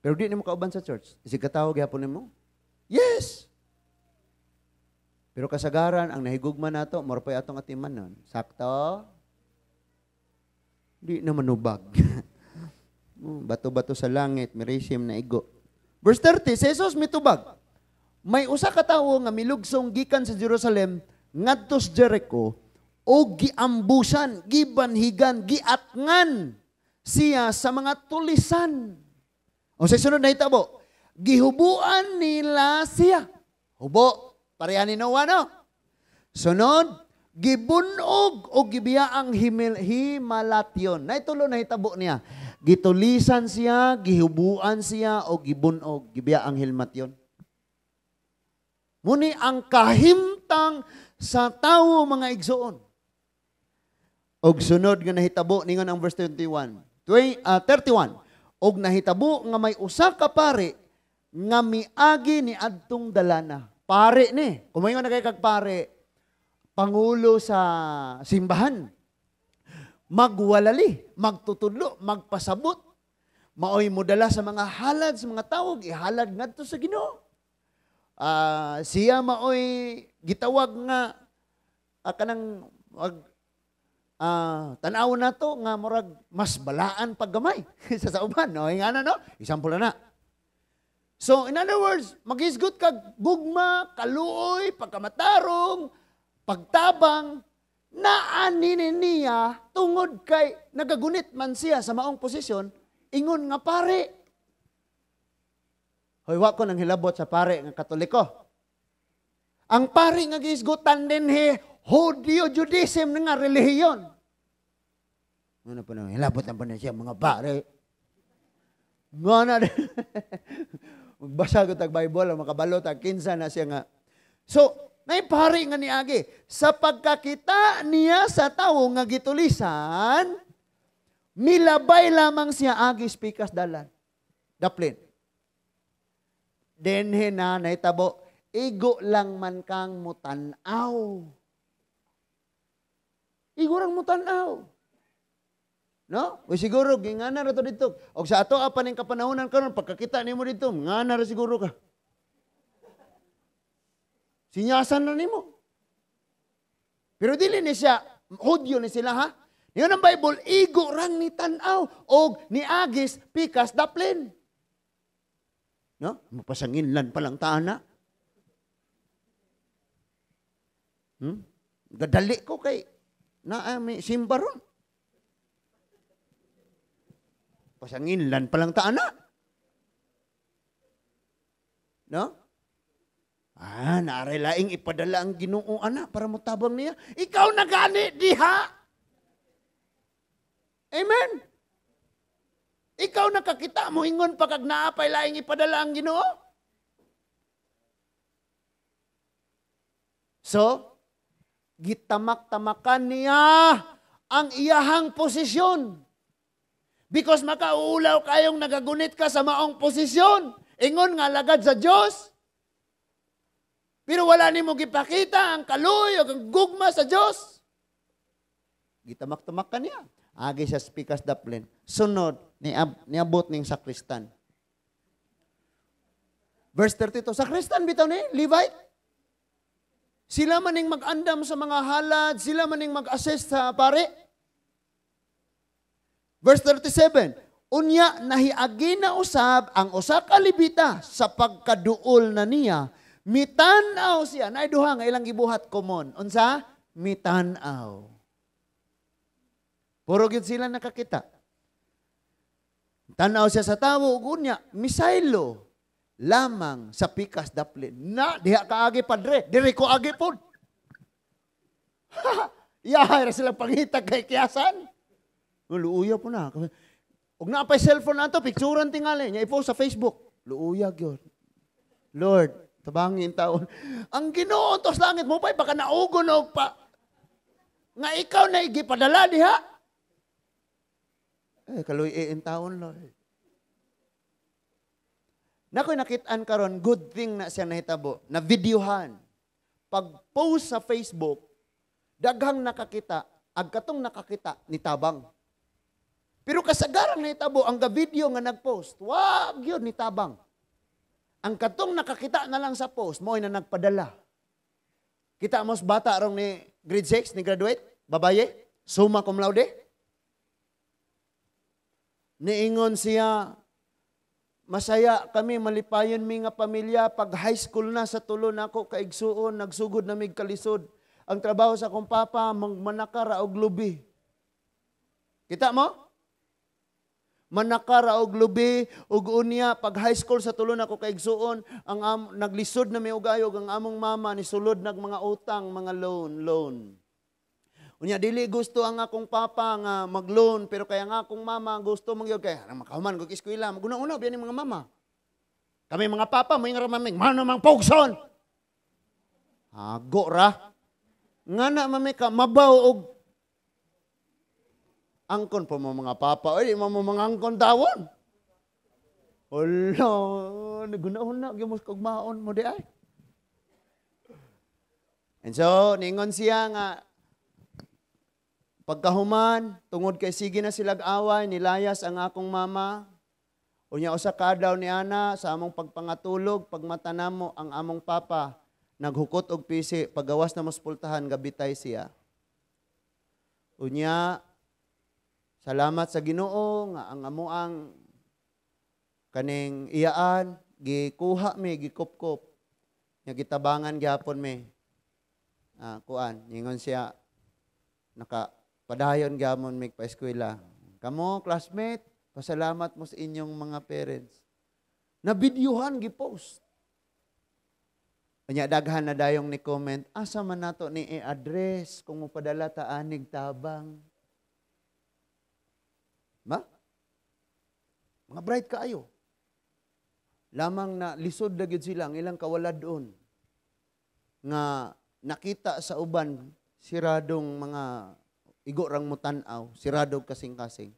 Pero di nimo kauban sa church. Isig katawo gyapon nimo? Yes. Pero kasagaran, ang nahigugma nato, mura pa'y atong atiman nun. Sakto? Di na manubag. Bato-bato sa langit, mirisim na igo. Verse 30, si Jesus mitubag. May usa ka tawo nga milugsong gikan sa Jerusalem ngadto sa Jericho o giambusan, gibanhigan, giatngan siya sa mga tulisan. O sa sunod na hitabo, gihubuan nila siya. Hubo, pareha ni Noah, no? Sunod, gibunog o gibiyaang himalatyon. Naitulo na hitabo niya. Gitulisan siya, gihubuan siya, o gibunog, gibiyaang hilmatyon. Muni ang kahimtang sa tawo, mga igsoon. Og sunod nga nahitabo, ningon ang verse 21, 31. Og nahitabo nga may usa ka pare nga miagi ni adtong dalana. Pare ni. Kung maingon na kay kag pare, pangulo sa simbahan. Magwalali, magtutudlo, magpasabot. Maoy modala sa mga halad sa mga tawag, ihalad ngadto sa Ginoo. Siya maoy gitawag nga kanang tan-aw nato nga murag mas balaan paggamay sa uban, no? Ingana, no? Example na. So in other words, maghisgot kag gugma, kaluoy, pagkamatarong, pagtabang, naani niya tungod kay nagagunit man siya sa maong posisyon, ingon nga pare. Hoy, wa ko nang hilabot sa pare nga Katoliko. Ang pare nga gihisgutan dinhi Judeo Judaism nga relihiyon. Ano pa nang hilabot ang pa siya mga pare. Nga na magbasa ko tag Bible, makabalo tag kinsa na siya nga. So, may pare nga niagi sa pagkakita niya sa tawo nga gitulisan, milabay lamang siya agi pikas dalan. Daplin. Denhe na nahitabo, igo lang man kang mutan-aw. Igo rang mutan-aw. No? O siguro, gingana ra to dito. O sa ato pa ning kapanahonan karon, pagkakita nimo dito, ngana ra siguro ka. Sinyasan na nimo. Pero dili ni siya, Hudyo ni sila ha. Niyon ang Bible, igo rang ni tan-aw og niagis pikas daplin. No? Mapasanginlan pa lang taana. Gadali ko kay naa may simba ron. Pasanginlan pa lang taana. No? Ah, naaray laing ipadala ang Ginoo ana para motabang niya. Ikaw na gani diha. Amen. Ikaw nakakita mo ingon pa kag naapay laing ipadala ang Ginoo. So, gitamak-tamakan niya ang iyahang posisyon. Because makauulaw kayong nagagunit ka sa maong posisyon. Ingon nga alagad sa Dios. Pero wala nimo gipakita ang kaluoy o ang gugma sa Dios. Gitamak-tamak ka niya. Agi sa pikas daplin. Sunod, niabot ning sakristan. Verse 32, sakristan bitaw ni Levite. Sila maning mag-andam sa mga halad, sila maning mag-assist sa pare. Verse 37, unya nahiagi na usab ang usa ka Levita sa pagkaduol na niya, mitan-aw siya. Naay duha nga ilang gibuhat common. Unsa? Mitan-aw. Puro gyud sila nakakita. Tanaw siya sa tawo ug unya misaylo lamang sa pikas daplin. Na diha ka agi padre, diri ko agi pod. Yahay ra sila pangita kay kiyasan. Luuya po na. Og naa pay cellphone ato, picturean tingali nya i-post sa Facebook. Luuya gyud. Lord, tabangin taon. Ang Ginoo tos langit mo pay baka naugon og pa nga ikaw na igipadala diha. Eh, kaluy-in taon, Lord. Nakoy nakitaan karon, good thing na siya nahitabo, na videohan. Pag-post sa Facebook, daghang nakakita, ag katong nakakita ni tabang. Pero kasagaran nahitabo ang ga-video nga nag-post, wag yun ni tabang. Ang katong nakakita na lang sa post, mo'y na nagpadala. Kita mo bata rong ni grade 6, ni graduate, babaye, summa cum laude. Niingon siya, "Masaya kami, malipayon mi nga pamilya. Pag high school na sa tulo nako kaigsuon, nagsugod na mig kalisod. Ang trabaho sa akong papa, manakara og lubi." Kita mo? Manakara og lubi, ug unya pag high school sa tulo nako kaigsuon, ang naglisod na mi og ayo, ang among mama ni sulod nag mga utang, mga loan, loan. Unya dili gusto ang akong papa nga mag-loan, pero kaya nga akong mama gusto man gyud kay makahuman kog eskwela, maguna-una biya ni mga mama. Kami mga papa mo ra maming, mano mang pugson. Hago ra. Nga na mami ka mabaw og angkon pa mo mga papa, oy, di mo mga angkon tawon. Hala, naguna-una gyud mo kog maon mo di ay. And so, ningon siya nga pagkahuman, tungod kay sige na silag away, nilayas ang akong mama. Unya usa ka adlaw ni ana sa among pagpangatulog, pagmata namo ang among papa naghukot og pisi, pagawas na mos pultahan, gabitay siya. Unya salamat sa Ginoo nga ang amoang kaning iyaan gikuha mi, gikupkop. Nya gitabangan gyapon mi. Kuan, ningon siya naka padayon gyamon mig pa eskwela. Kamo classmate, pasalamat mo sa inyong mga parents. Na videohan, gipost. Unya daghan na dayong ni comment, "Asa man nato ni i-address kung mopadala ta anig tabang?" Ma? Mga bright kaayo. Lamang na lisod na gyud sila ang ilang kawalad-on nga nakita sa uban siradong mga igo rang mutan-aw, siradong kasing-kasing.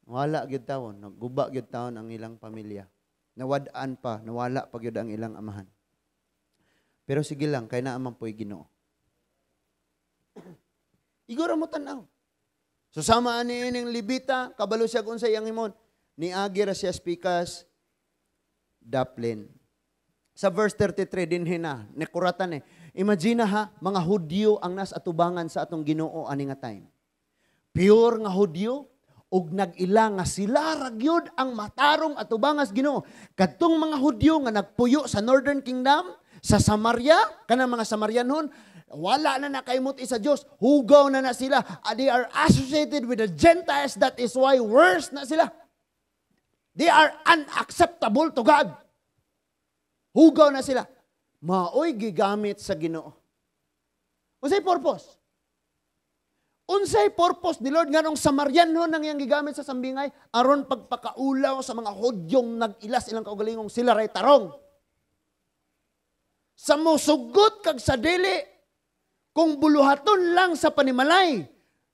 Wala gyud tawon, nagguba gyud tawon ang ilang pamilya. Nawad-an pa, nawala pa gyud ang ilang amahan. Pero sige lang, kay naa man po'y Ginoo. Igo ra mo tan-aw. So sama ani ining Levita, kabalo siya kung sa iyang himon. Niagi ra siya spikas daplin. Sa verse 33 dinhi na, nikuratan eh. Imagine ha, mga Hudyo ang nas atubangan sa atong Ginoo ani nga time. Pure nga Hudyo ug nag-ila nga sila ra gyud ang matarong atubangas Ginoo. Kadtong mga Hudyo nga nagpuyo sa Northern Kingdom, sa Samaria, kanang mga Samarianhon, wala na nakaimot sa Dios, hugaw na na sila. They are associated with the Gentiles, that is why worse na sila. They are unacceptable to God. Hugaw na sila. Maoy gigamit sa Ginoo. Unsay purpose? Unsay purpose ni Lord nganong Samarianhon ang iyang gigamit sa sambingay aron pagpakaulaw sa mga Hudyong nag-ilas ilang kaugalingong sila ray tarong? Sa mosugot kag sa dili, kung buluhaton lang sa panimalay,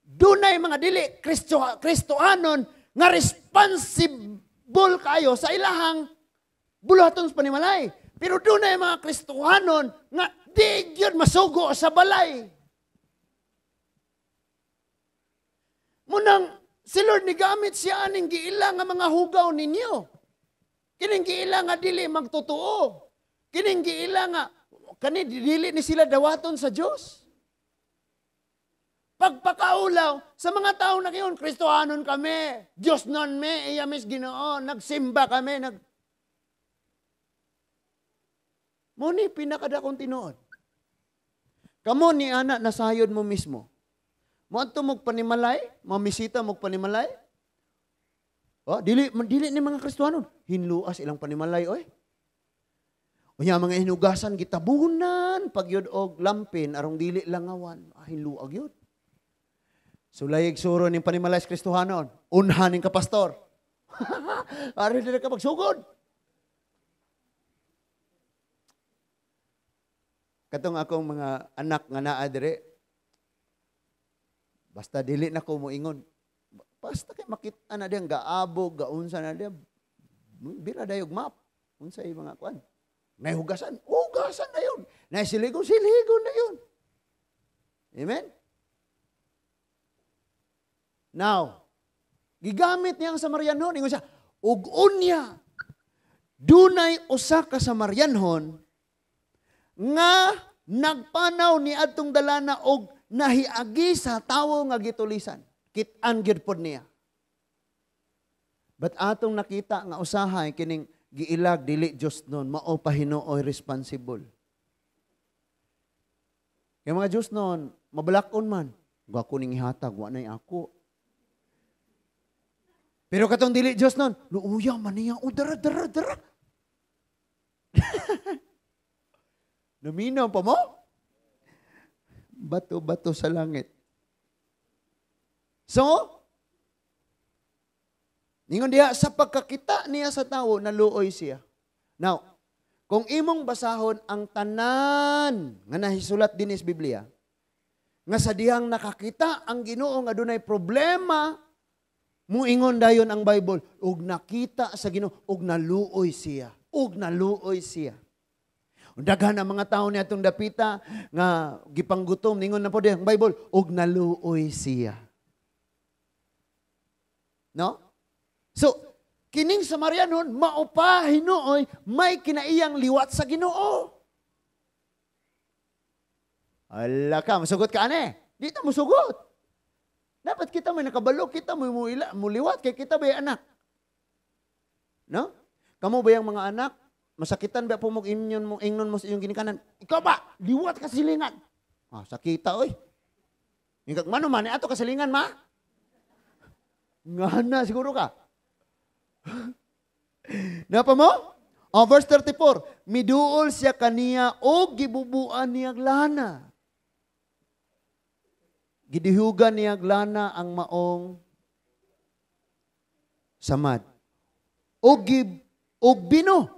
dunay mga dili Kristo, Kristohanon nga responsible kayo sa ilahang buluhaton sa panimalay. Pero dunay mga Kristohanon nga di gyud masugo sa balay. Munang si Lord nigamit siya aning giila nga mga hugaw ninyo. Kining giila nga dili magtotoo. Kining giila nga kani dili ni sila dawaton sa Dios. Pagpakaulaw sa mga tao na kayon, Kristohanon kami, Diyos non me, iya mis Ginoo, nagsimba kami, nag Muni pinakadakong tinuod. Kamo ni ana nasayod mo mismo. Moadto mo panimalay, mamisita mo panimalay. Oh, dili dili ni mga Kristohanon, hinluas ilang panimalay oy. Unya mga hinugasan gitabunan pagyud og lampin arong dili langawan. Ah, hinluag yun. Sulayig suro ning panimalay sa Kristohanon, unha ning ka pastor. Ari dili ka magsugod. Katong akong mga anak nga naa dire, basta dili na ko moingon. Basta kay makita na diyang gaabog, gaunsa na diya, bira dayog map. Unsay mga kuan. Nahugasan, hugasan na yun. Naisiligon, siligon na yun. Amen? Now, gigamit niya ang Samarianhon. Ingon siya, ug unya, dunay usa ka Samarianhon nga Nagpanaw ni adtong dalana og nahiagi sa tawo nga gitulisan. Kit-an gyud pod niya. But atong nakita nga usahay kining giilag dili Dios nun, mao pa hinuoy responsible. Kay mga Dios nun, mabalakon man. Wa ko ning ihatag, wa nay ako. Pero katong dili Dios nun, luuya man niya, o dara, dara, dara. Naminaw pa mo? Bato-bato sa langit. So, ningon diha, sa pagkakita niya sa tawo, naluoy siya. Now, kung imong basahon ang tanan nga nahisulat dinhi sa Biblia, nga sa dihang nakakita ang Ginoo nga dunay problema, muingon dayon ang Bible, ug nakita sa Ginoo, ug naluoy siya, ug naluoy siya. Daghan ang mga tawo niya atong dapita nga gipanggutom, ningon na po ang Bible, ug naluoy siya. No? So, kining Samarianon, maupa hinuoy, may kinaiyang liwat sa Ginoo. Ala ka, masugot ka ane. Di ta musugot. Dapat kita may nakabalo, kita may muliwat, kay kita ba'y anak. No? Kamu ba yung mga anak? Masakitan ba po mong inyon mo, ingnon mo sa iyong ginikanan? Ikaw ba? Liwat ka silingan. Ah, sakita, oy. Ingkag mano man, ato kasilingan, ma? Ngana, siguro ka. Napa mo? Oh, verse 34, miduol siya kaniya o gibubuan niya lana. Gidihugan niya lana ang maong samad. O bino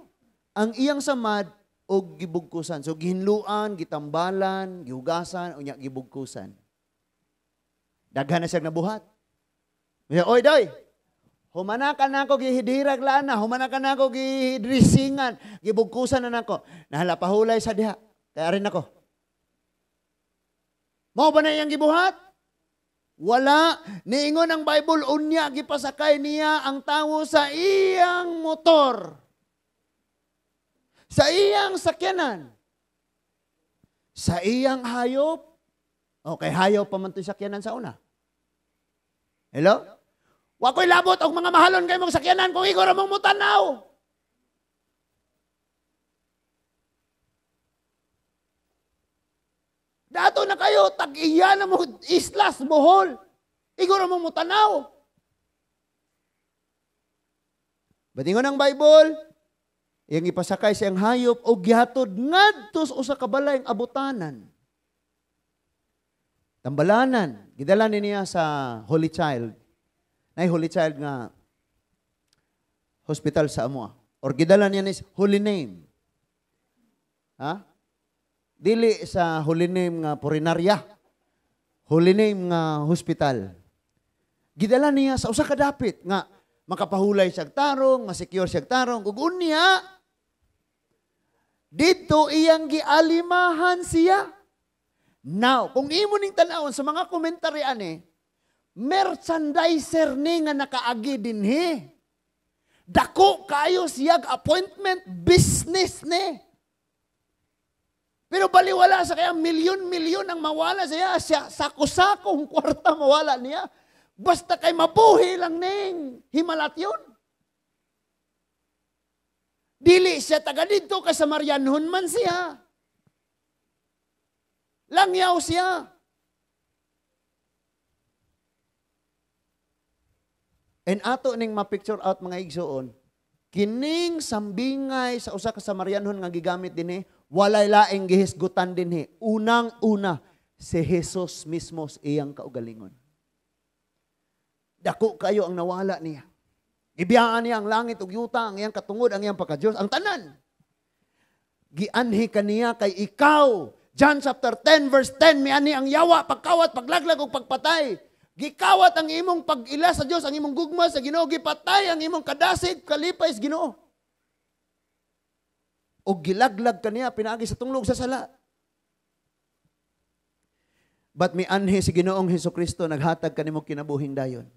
ang iyang samad o gibugkusan. So gihinluan, gitambalan, gihugasan, unya gibugkusan. Daghan na siya nabuhat. Oy, doy! Humanakan na ako, gihidirag lana, humanakan na ako, gihidrisingan, gibugkusan na nako. Nahala pahulay sa diha, kaya rin ako. Mao ba na iyang gibuhat? Wala. Niingon ang Bible, unya, gipasakay niya ang tawo sa iyang motor. Sa iyang sakyanan. Sa iyang hayop. Okay, hayop pa man to'y sakyanan sa una. Hello? Wa ko'y labot og mga mahalon kay mong sakyanan kung igor mong mutanaw. Dato na kayo, tag-iya na mo islas, Bohol. Igor mong mutanaw. Batingon ang Bible, iyang ipasakay siyang hayop o gihatod ngadto sa usa ka balay ang abutanan. Tambalanan, gidala ni niya sa Holy Child. Nay Holy Child nga hospital sa amoa. Or gidala niya ni Holy Name. Ha? Dili sa Holy Name nga purinarya. Holy Name nga hospital. Gidala niya sa usa ka dapit nga makapahulay siyag tarong, masecure siyag tarong. Ug unya dito iyang gialimahan siya. Now, kung imo ning tan-awon sa mga komentary ani, merchandiser ni nga nakaagi dinhi. Dako kayo siyag appointment business ni. Pero baliwala sa kaya milyon-milyon ang mawala siya, sako-sakong kwarta mawala niya. Basta kay mabuhi lang ning himalat yun. Dili siya taga didto kay Samarianhon man siya. Langyaw siya. And ato ning ma-picture out mga igsoon, kining sambingay sa usa ka Samarianhon nga gigamit dinhi, walay laing gihisgutan dinhi. Unang-una si Jesus mismo sa iyang kaugalingon. Dako kayo ang nawala niya. Gibiyaan niya ang langit ug yuta, ang iyang katungod, ang iyang pagka-Dios, ang tanan. Gianhi kaniya kay ikaw. John chapter 10 verse 10, miani ang yawa, pagkawat, paglaglag ug pagpatay. Gikawat ang imong pag-ila sa Dios, ang imong gugma sa Ginoo, gipatay ang imong kadasig, kalipay sa Ginoo. O gilaglag kaniya pinaagi sa tunglog sa sala. But mianhi si Ginoong Hesukristo, naghatag kanimo kinabuhing dayon.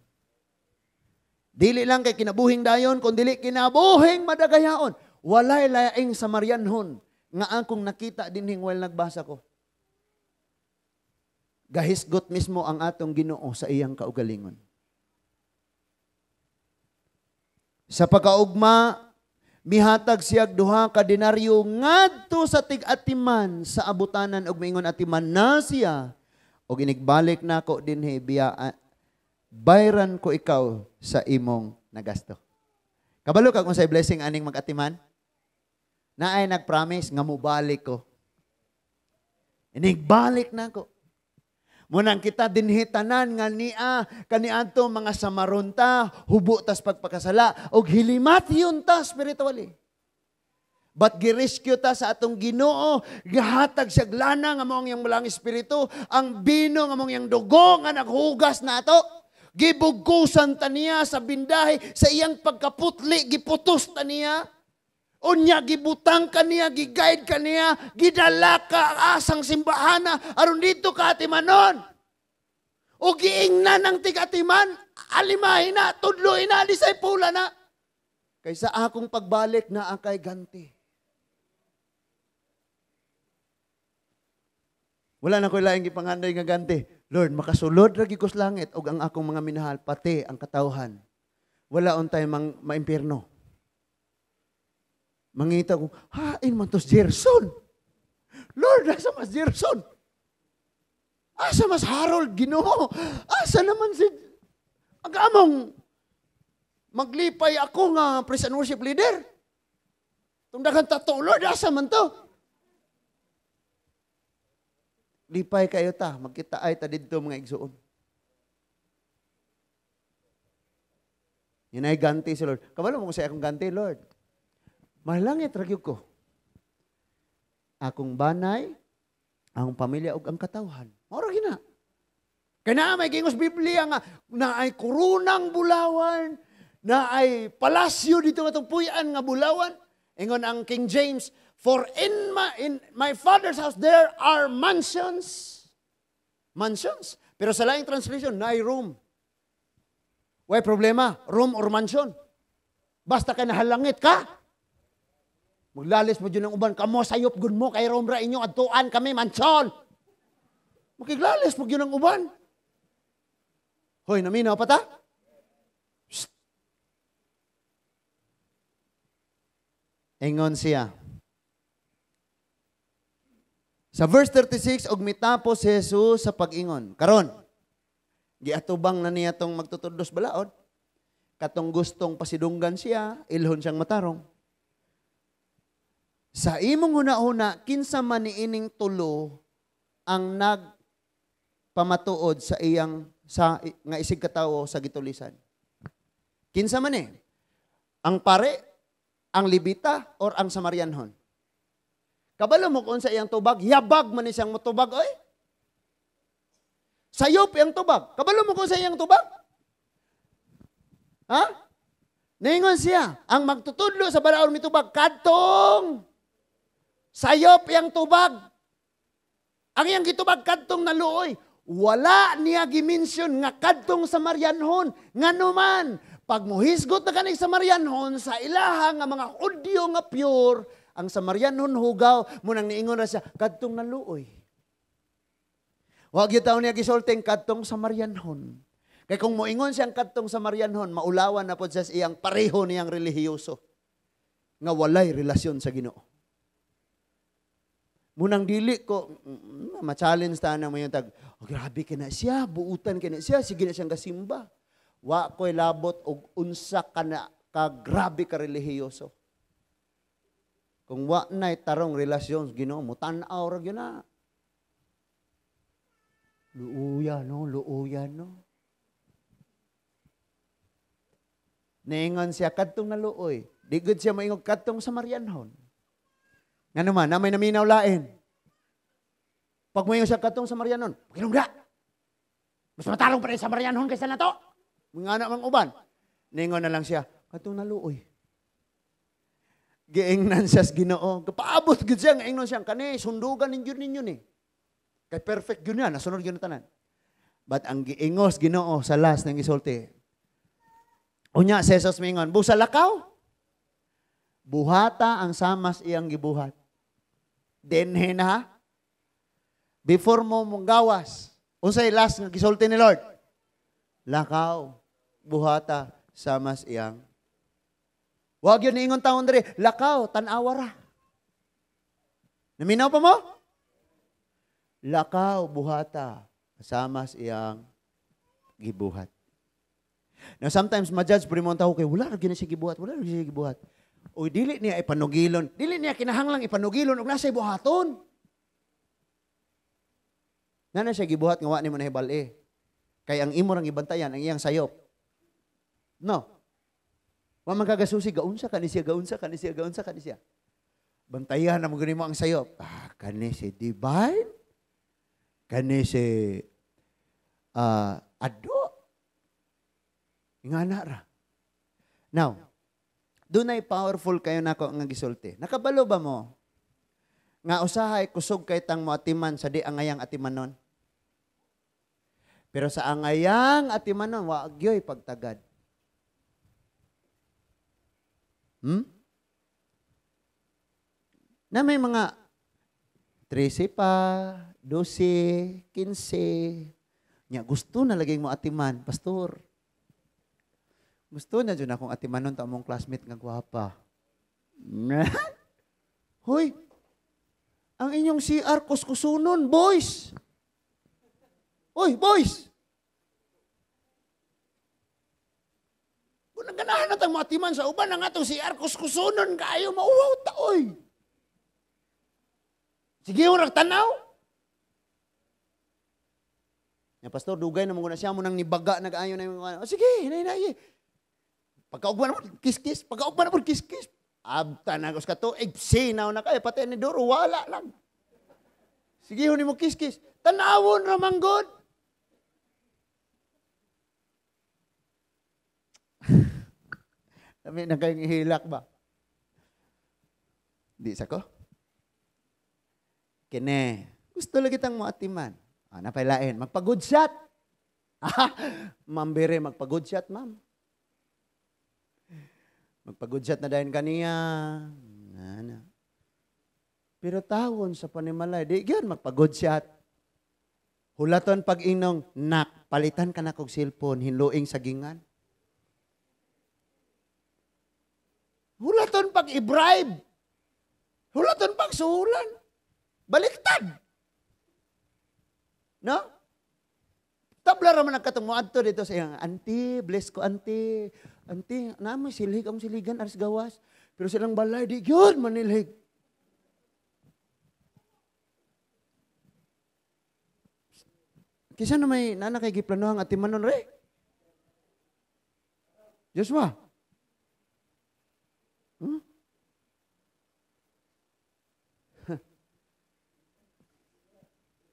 Dili lang kay kinabuhing dayon, kun dili kinabuhing madagayaon. Walay laing Samarianhon nga akong nakita dinhing while nagbasa ko. Gahisgot mismo ang atong Ginoo sa iyang kaugalingon. Sa pagkaugma, mihatag siyag duha ka denaryo ngadto sa tig-atiman sa abutanan og miingon atiman na siya og inigbalik nako dinhi biya bayran ko ikaw sa imong nagasto. Kabalo ka kung sa blessing aning mag-atiman? Naay nagpromise nga mobalik ko. Inigbalik nako. Munang kita dinhi tanan nga nia kaniadto mga samaron ta, hubo tas pagpakasala og hilimatyon ta spiritually. But girescue ta sa atong Ginoo, gihatag siya lana nga mao ang iyang malang espiritu, ang bino nga mao ang iyang dugo nga naghugas nato. Gibugkusan ta niya sa bindahe sa iyang pagkaputli, giputos ta niya. Unya gibutang ka niya, giguide ka niya, gidala ka asang simbahana aron dito ka atimanon. O giingnan ang tigatiman, alimahin na, tudloin na, disaypula na. Kaysa akong pagbalik na akay ganti. Wala na ko'y laing gipangandoy nga ganti. Lord, makasulod ra gyud ko sa langit og ang akong mga minahal, pati ang katawhan. Wala untay mang maimpierno. Mangita ko, hain man tos Gerson. Lord, asa mas Gerson? Asa mas Harold, Ginoo? Asa naman si... Ang among maglipay ako nga praise and worship leader. Tungdagan tato, Lord, asa man to? Lipay kayo ta, magkita ay ta didto mga igsuon. Yun ay ganti si Lord. Kabalo mo kung sa akong ganti, Lord. Mahalangit ra gyud ko. Akong banay, akong pamilya ug ang katawhan. Mao ra gyud na. Kay naa may gingos Biblia nga naay koronang bulawan, naay palasyo dito nga puy-an nga bulawan. Ingon ang King James, for in my father's house there are mansions. Mansions. Pero sa laing translation, naay room. Way problema, room or mansion. Basta kay nahalangit ka. Maglalis mo dyan ang uban, kamo sayop gun mo, kay room ra inyo, adtuan kami, mansion. Makiglalis mo dyan ang uban. Hoy, naminaw pa ta? Psst. Ingon siya. Sa verse 36, og mitapos si Jesus sa pag-ingon. Karon, giatubang na niya tong magtutudlos balaod. Katong gustong pasidunggan siya, ilhon siyang matarong. Sa imong huna-huna, kinsa man niining tulo ang nagpamatuod sa iyang sa nga isig katawo sa gitulisan. Kinsa man eh? Ang pare, ang Libita, or ang Samarianhon? Kabalo mo kung sa iyang tubag, yabag man ni siyang motubag, oy. Sayop iyang tubag. Kabalo mo kung sa iyang tubag? Ha? Ningon siya, ang magtutudlo sa balaod mitubag, kadtong sayop iyang tubag. Ang iyang gitubag kadtong naluoy. Wala niya gimension nga kadtong Samarianhon. Nganuman, pag mohisgot na kaning Samarianhon sa ilaha nga mga Hudyo nga pure, ang Samarianhon hugaw, munang niingon na siya, kadtong naluoy. Wa gyud taon niya gisulting kadtong Samarianhon. Kay kung moingon siyang kadtong Samarianhon, maulawan na pod siya sa iyang pareho niyang relihiyoso nga walay relasyon sa Ginoo. Munang dili ko, ma-challenge ta na mo yung tag, oh, grabe kina siya, buutan kina siya, sige na siyang gasimba. Wa ko'y labot og unsa ka na, ka grabe ka relihiyoso. Kung wa na'y tarong relasyon, Ginoo, mo tan-aw ra gyud na. Luuya no, luuya no. Niingon siya kadtong naluoy. Di gud siya moingon kadtong Samarianhon. Nga naman, na may naminaw lain. Pag moingon siya kadtong Samarianhon, pakinungda. Mas matarong pa rin Samarianhon kaysa na to. Mga anak mang uban. Niingon na lang siya, kadtong naluoy. Giingnan siya sa Ginoo. Kapaabot gud siya, ngaingnon siya, kani sundugan ninyo ninyo ni. Kay perfect yun yan, nasunod yun tanan. But ang giingos Ginoo sa last ng gisulti. Unya si Jesus mingon, busa lakaw. Buhata ang samas iyang gibuhat. Denhe na. Before mo monggawas, unsay last nga gisulti ni Lord? Lakaw, buhata, samas iyang. Wag yun niingon taon diri, lakaw, tan-awa ra. Naminaw pa mo? Lakaw, buhata, samas iyang gibuhat. Now sometimes ma-judge po mo ang tao kay wala ra gyud siya gibuhat, wala ra siya gibuhat. Uy, dili niya ipanugilon. Dili niya kinahanglang ipanugilon og nasa buhaton. Nana siya gibuhat nga wa nimo nahibal-e. Kay ang imo rang ibantayan ang iyang sayop. No. Wa man kagasusi gaunsa kani siya, gaunsa kani siya, gaunsa kani siya. Bantayan na mo gani mo ang sayop. Ah, kani si Divine. Kani si Ado. Ingana ra. Now, dunay powerful kayo nako nga gisulti. Nakabalo ba mo? Nga usahay kusog kay tang moatiman sa di angayang atimanon. Pero sa angayang atimanon, wa gyoy pagtagad. Na may mga 13 pa, 12, 15. Nya gusto na laging mo atiman, pastor. Gusto na dyan akong atimanon ta among classmate nga gwapa. Hoy, ang inyong CR kuskusunon, boys. Hoy, boys. Kung naganahan na tang matiman sa uban, ang atong CR kuskusunon kayo, mauwaw ta, oy. Sige, urag tanaw. Ya, pastor, dugay na muna siya mo nang nibaga, nag-ayon na yung, oh, sige, hinay-hinay. Pagkaugma naman, kiss-kiss. Pagkaugma naman, kiss-kiss. Abta na ka tuig, sinaw na kayo, pati ni Doro, wala lang. Sige, huni mo kiss-kiss. Tanawon ramang god. Dami na kayong ihilak ba? Di sa ko? Kene, gusto lagi tang moatiman. Ah, napailain, magpa-good shot. Ma'am Bere, magpa-good shot, ma'am. Magpa-good shot na dahil kaniya. Na. Pero tawon sa panimalay, di gyud magpa-good shot. Hulaton pag-inong, nak, palitan ka na kog cellphone, hinluing sagingan. Hulaton pag i-bribe. Hulaton pag suhulan. Baliktad. No? Tabla raman ang katong moadto dito sa iyang, auntie, bless ko, auntie. Auntie, namoy silhig ang siligan, aris gawas. Pero silang balay, di yun, manilhig. Kisa na may nana kay giplanohang atimanon, re? Joshua? Hmm?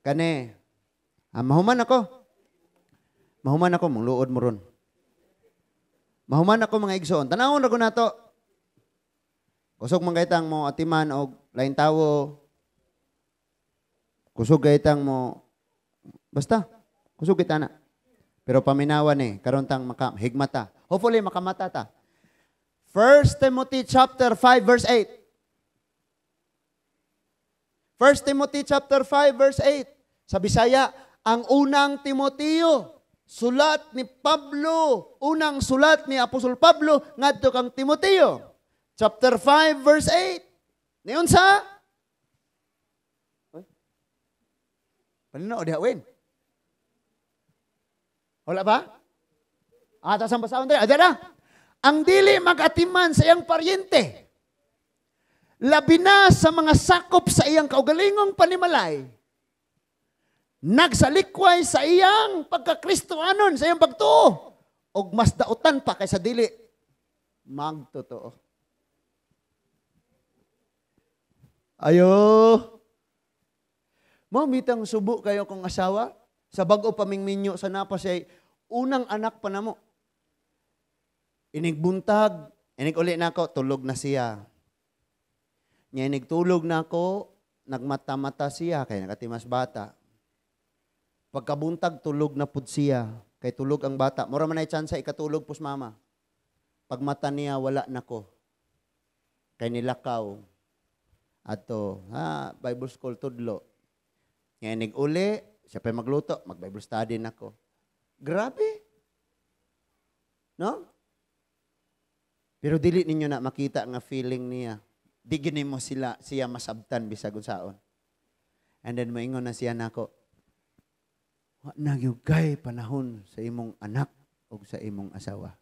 Kane, mahuman ako. Mahuman ako, mangluod mo ron. Mahuman ako mga igsoon. Tanawon ra ko nato. Kusog man kaytang mo atiman og lain tawo. Kusog kaytang mo basta kusog kita na. Pero paminawan ni karon tang maka higmata. Hopefully makamata ta. 1 Timothy chapter 5 verse 8. 1 Timothy chapter 5 verse 8. Sa Bisaya, ang unang Timoteo, sulat ni Pablo, unang sulat ni Apostol Pablo ngadto kang Timoteo. Chapter 5 verse 8. Niyon sa? Panino diha win? Wala ba? Ah, tas ang basahon diri. Ada na. Ang dili magatiman sa iyang paryente, labi na sa mga sakop sa iyang kaugalingong panimalay, nagsalikway sa iyang pagkakristoanon, sa iyang pagtuo, og mas dautan pa kaysa dili magtotoo. Ayo. Mao mitang subo kayo kong asawa sa bag-o pamingminyo sa napa siya unang anak pa namo. Inig buntag, inig uli nako, tulog na siya. Nya inig tulog nako, nagmata-mata siya kay nakatimas bata. Pagkabuntag tulog na pud siya, kay tulog ang bata. Mura man ay chance ikatulog pus mama. Pagmata niya wala nako. Kay nilakaw. Ato, ha, Bible school tudlo. Nga inig uli, siya pa magluto, mag-Bible study nako. Grabe. No? Pero dili ninyo na makita nga feeling niya. Di gini mo siya masabtan bisag unsaon. And then moingon na siya nako, wa na gyud kay panahon sa imong anak o sa imong asawa.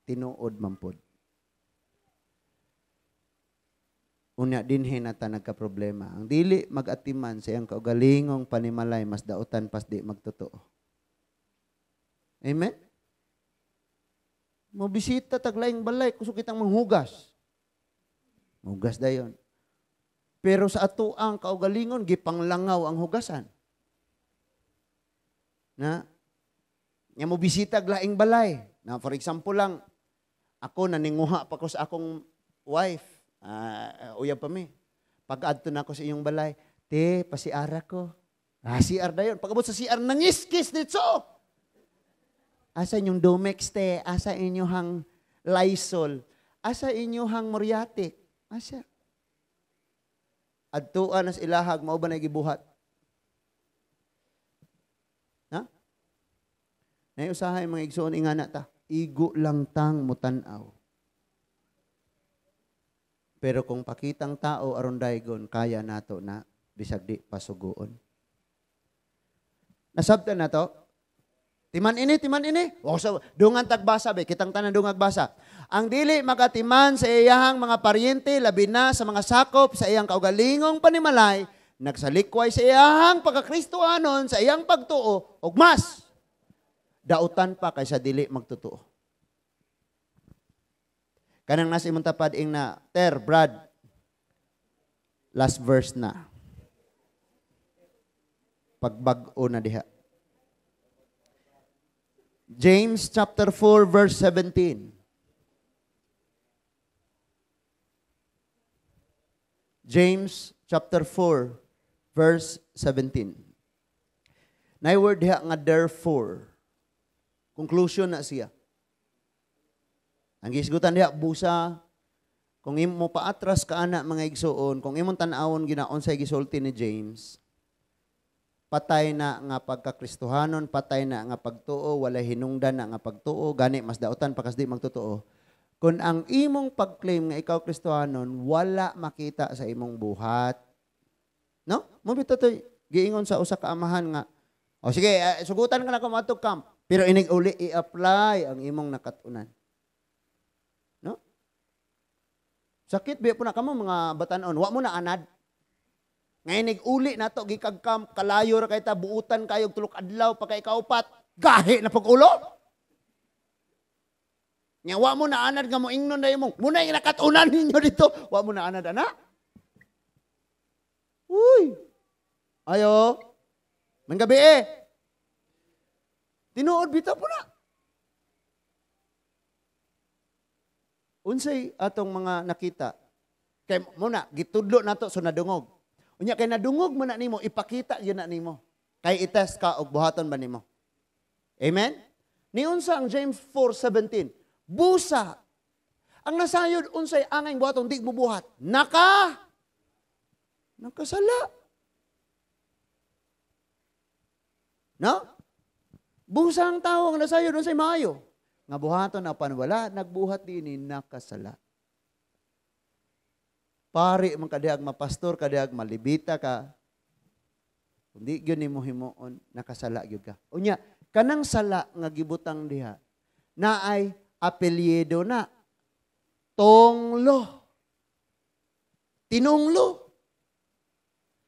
Tinuod man pod. Unya dinhi na ta nagka-problema. Ang dili mag-atiman sa iyang kaugalingong panimalay, mas dautan pas di magtotoo. Amen? Mobisita taglaing balay, kusog kitang manghugas. Manghugas dayon. Pero sa atoang kaugalingon, gipanglangaw ang hugasan. Na? Nya mobisita laing balay. Na, for example lang, ako naninguha pa ko sa akong wife. Uyab pa mi. Pag-adto na ako sa iyong balay, te, pasiara ko. Ah, CR dayon. Pag-abot sa CR, nangiskis dito. Asa inyong Domex, te? Asa inyong Lysol? Asa inyong Muriatic? Asa? Adtuan nas ilahag, mao ba na gibuhat? Ha? Nay usahay mga igsoon ingana ta. Igo lang tang mutan-aw. Pero kung pakitang tao aron daygon, kaya nato na bisag di pasuguon. Nasabtan na to? Timan ini, timan ini. O, so, dungan tagbasa be, kitang tanan dungag basa. Ang dili makatiman sa iyahang mga paryente, labi na sa mga sakop sa iyang kaugalingong panimalay, nagsalikway sa iyahang pagkakristohanon, sa iyang pagtuo, ug mas dautan pa kaysa dili magtotoo. Kanang nasa imong tapad ing na, Ter, Brad, last verse na. Pagbag-o na diha. James chapter 4 verse 17. James chapter 4 verse 17. Nay word diha nga therefore. Conclusion na siya. Ang gisgutan diha busa kung imo paatras ka ana mga igsuon, kung imong tan-awon ginaon sa gisulti ni James, patay na nga pagkakristohanon, patay na nga pagtuo, walay hinungdan na nga pagtuo, gani mas dautan pa kasdi magtotoo. Kung ang imong pag-claim nga ikaw Kristohanon, wala makita sa imong buhat. No? Mo bitaw toy giingon sa usa ka amahan nga, o sige, sugutan ka na ko moadtog camp, pero inig uli i-apply ang imong nakat-unan. No? Sakit biya po na kamo mga batanon, wa mo na anad. Ngayon, uli na to, gikag camp, kalayo ra kay ta, buutan kayo, tulok adlaw, pagka ikaupat, gahi na pag-ulo. Nga, wa mo na anad nga mo ingnon na imong, muna yung nakatunan ninyo dito, wa mo na anad, ana. Uy! Ayo! Manggabi eh! Tinuod bitaw po na. Unsay atong mga nakita? Kay muna, gitudlo na to, so nadungog. Unya kay nadungog man na nimo, ipakita yun na nimo. Kay itest ka og buhaton ba nimo. Amen? Niunsa ang James 4:17. Busa. Ang nasayod unsay angay buhaton di bubuhat. Nakasala. No? Busa ang tao ang nasayod unsay maayo. Nga buhaton apan wala nagbuhat dinhi nakasala. Pari man kadihag mapastor, kadihag malibita ka. Kung di gyud nimo himuon, nakasala gyud ka. Unya, kanang sala nga gibutang diha, naay apelyido na. Tonglo. Tinunglo.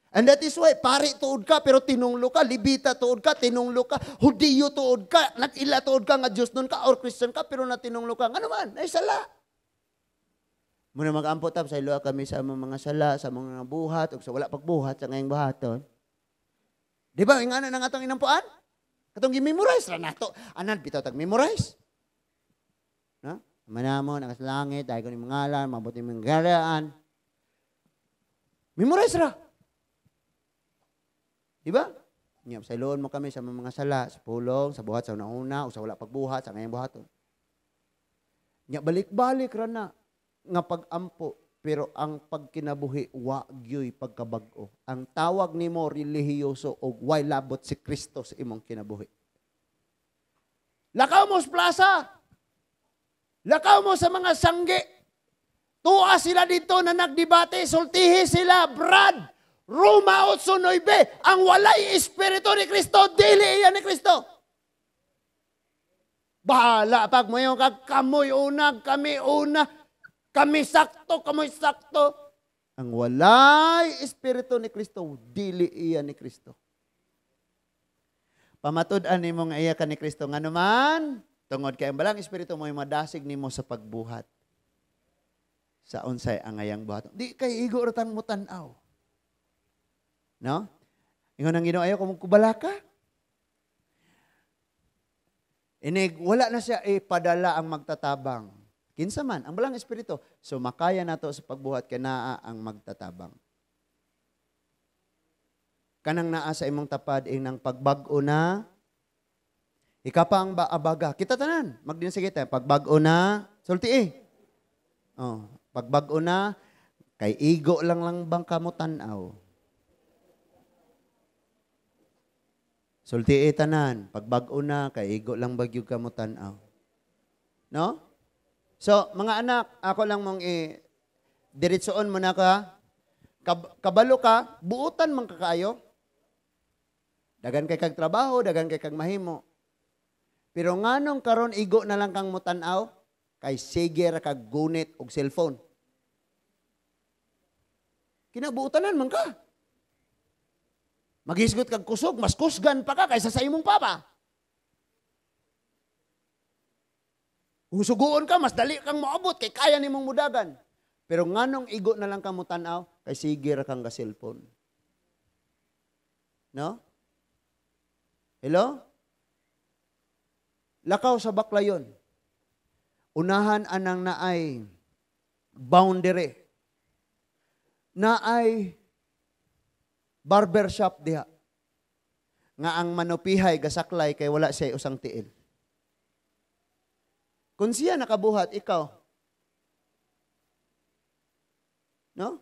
And that is why, pari tuod ka, pero tinunglo ka, libita tuod ka, tinunglo ka, Hudiyo tuod ka, nag-ila tuod ka, nga Diyos nun ka, or Christian ka, pero natinunglo ka. Ano man, ay sala. Muna mag-ampo tap, sa ilo kami sa mga sala, sa mga buhat, o sa wala pagbuhat, sa ngayong buhaton. Di ba, yung ano na nga itong inampuan? Katong gi-memorize ra nato. Anan, bitaw tag-memorize. No? Manamo, nakasalangit, dahil ko ni mga ngalan, mabuti mga garaan. Memorize ra. Di ba? Nga, sa iloon mo kami sa mga sala, sa pulong, sa buhat, sa una-una, o sa wala pagbuhat, sa ngayong buhaton. Nga, balik-balik ra na nga pag-ampo. Pero ang pagkinabuhi, wa gyoy pagkabag-o. Ang tawag nimo relihiyoso og way labot si Kristo sa imong kinabuhi. Lakaw mo sa plaza. Lakaw mo sa mga sanggi. Tuwa sila dito na nagdebate, sultihi sila, Brad. Roma 8:9, ang walay espiritu ni Kristo, dili iya ni Kristo. Bahala pag mo yung kamoy una, kami una, kami sakto, kamoy sakto. Ang walay espiritu ni Kristo, dili iya ni Kristo. Pamatud-an nimo nga iya ka ni Kristo nganuman, tungod kay ang balang espiritu mo madasig nimo sa pagbuhat. Sa unsay angayang buhat. Di kay igo ra tang mutan-aw. No? Ingon ang Ginoo, ayaw kung kubalaka. Inig, wala na siya ipadala ang magtatabang. Kinsa man, ang balang espiritu. So makaya nato sa pagbuhat kay naa ang magtatabang. Kanang naa sa imong tapad inang pagbag-o na ikapa ang abaga. Kita tanan, magdin sige tayo. Pagbag-o na, sulti eh. Oh, pagbag-o na kay igo lang lang bang kamo tan-aw. Sulti eh tanan, pagbag-o na kay igo lang bagyog kamo tan-aw. No? So, mga anak, ako lang mong diretsoon mo na ka. Kabalo ka, buutan man kakaayo. Dagan kay kag trabaho, dagan kay kag mahimo. Pero nganong karon igo na lang kang mutan-aw, kay sige ra kag gunit og cellphone. Kinabuutanan man ka. Maghisgot kag kusog, mas kusgan pa ka kaysa sa imong papa. Kung suguon ka, mas dali kang moabot kay kaya nimong mudagan. Pero nganong igo na lang ka mutan-aw, kay sige ra kang ga-cellphone. No? Hello? Lakaw sa Baclayon. Unahan anang naay boundary. Naay barbershop diha. Nga ang manupihay gasaklay kay wala siya usang tiil. Kung siya nakabuhat, ikaw. No?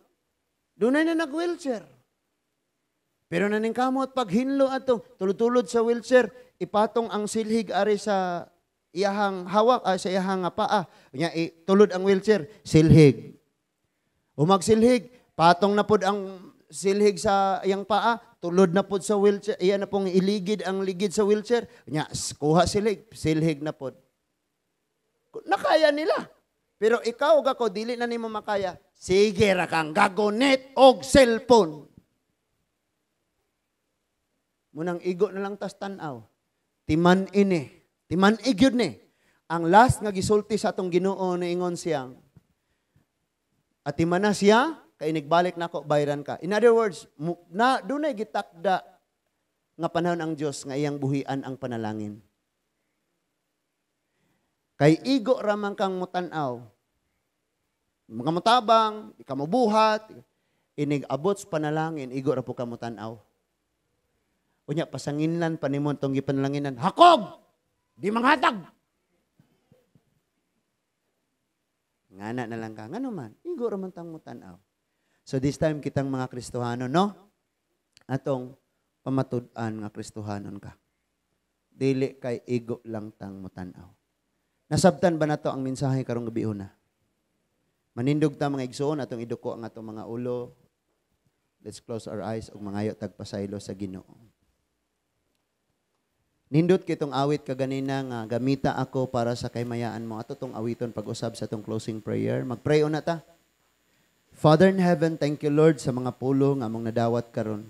Dunay na nag-wheelchair. Pero naningkamot paghinlo atong tulod-tulod sa wheelchair, ipatong ang silhig ari sa iyahang hawak, sa iyahang paa. Nya tulod ang wheelchair, silhig. Umagsilhig, patong na pod ang silhig sa iyang paa, tulod na pod sa wheelchair, iya na pong iligid ang ligid sa wheelchair. Nya kuha silhig, silhig na pod. Nakaya nila. Pero ikaw gako dili na nimo makaya. Sige ra kang gagonit og cellphone. Munang igo na lang tas tan-aw. Timan ini, timan igyud ni. Ang last nga gisulti sa atong Ginoo niingon siyang atiman na siya kay inigbalik nako bayran ka. In other words, na dunay gitakda nga panahon ang Dios nga iyang buhian ang panalangin. Kay igo ramang kang mutan-aw. Mga mutabang, di ka mubuhat, inig abot sa panalangin, igo ra po ka mutan-aw. Unya, pasanginlan pa nimo tong gipanalanginan. Hakog! Di manghatag! Ngana na lang ka. Ngano man, igo ra man tang mutan-aw. So this time, kitang mga Kristohano, no? Atong pamatud-an nga Kristohanon ka. Dili kay igo lang tang mutan-aw. Nasabtan ba nato ang mensahe karong gabi una? Manindog ta mga igsoon atong iduko ang atong mga ulo. Let's close our eyes ug mangayo tag pasaylo sa Ginoo. Nindot kitong awit kaganina nga gamita ako para sa kaymayaan mo. Ato tong awiton pag-usab sa atong closing prayer. Magpray una ta. Father in heaven, thank you Lord sa mga pulong among nadawat karon.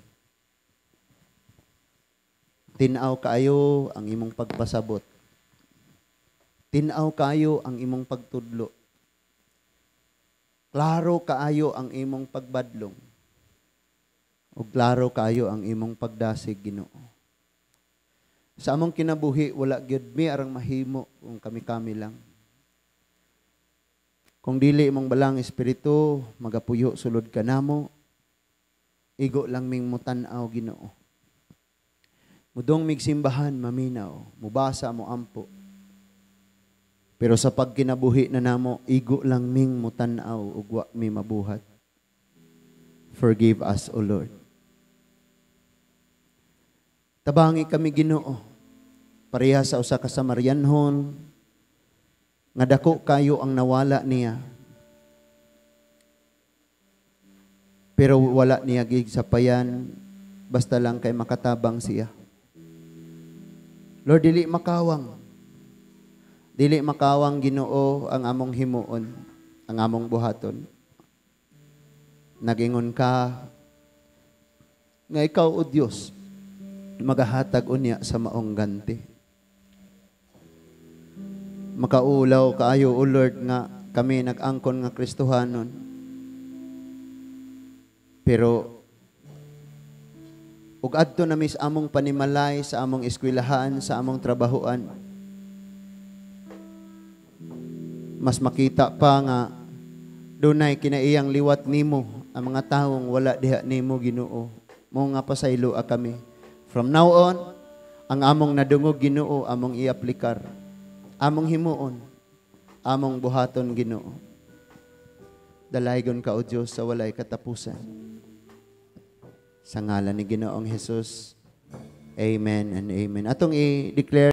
Tin-aw kaayo ang imong pagpasabot. Tin-aw kaayo ang imong pagtudlo. Klaro kaayo ang imong pagbadlong. O klaro kaayo ang imong pagdasig, Ginoo. Sa among kinabuhi, wala gyud mi arang mahimo kung kami-kami lang. Kung dili imong balang espiritu, magapuyo sulod ka namo. Igo lang ming mutan-aw, Ginoo. Mudong mig simbahan, maminaw, mubasa mo ampo. Pero sa pagkinabuhi na namo, igo lang ming mutan-aw ug wa mi mabuhat. Forgive us, O Lord. Tabangi kami, Ginoo. Pareha sa usa ka Samarianhon nga dako kayo ang nawala niya. Pero wala niya gisapayan, basta lang kay makatabang siya. Lord, dili makawang. Dili makawang, Ginoo, ang among himuon, ang among buhaton. Nagingon ka nga ikaw, O Dios, magahatag unya sa maong ganti. Makaulaw kaayo, O Lord, nga kami nag-angkon nga Kristohanon. Pero ug adto na mi sa among panimalay, sa among eskwelahan, sa among trabahoan, mas makita pa nga dunay kinaiyang liwat nimo ang mga taong wala diha nimo, Ginoo. Mo nga pasaylo kami. From now on, ang among nadungog, Ginoo, among iaplikar. Among himuon, among buhaton, Ginoo. Dalaygon ka, O Dios, sa walay katapusan. Sa ngalan ni Ginoong Jesus. Amen and amen. Atong i-declare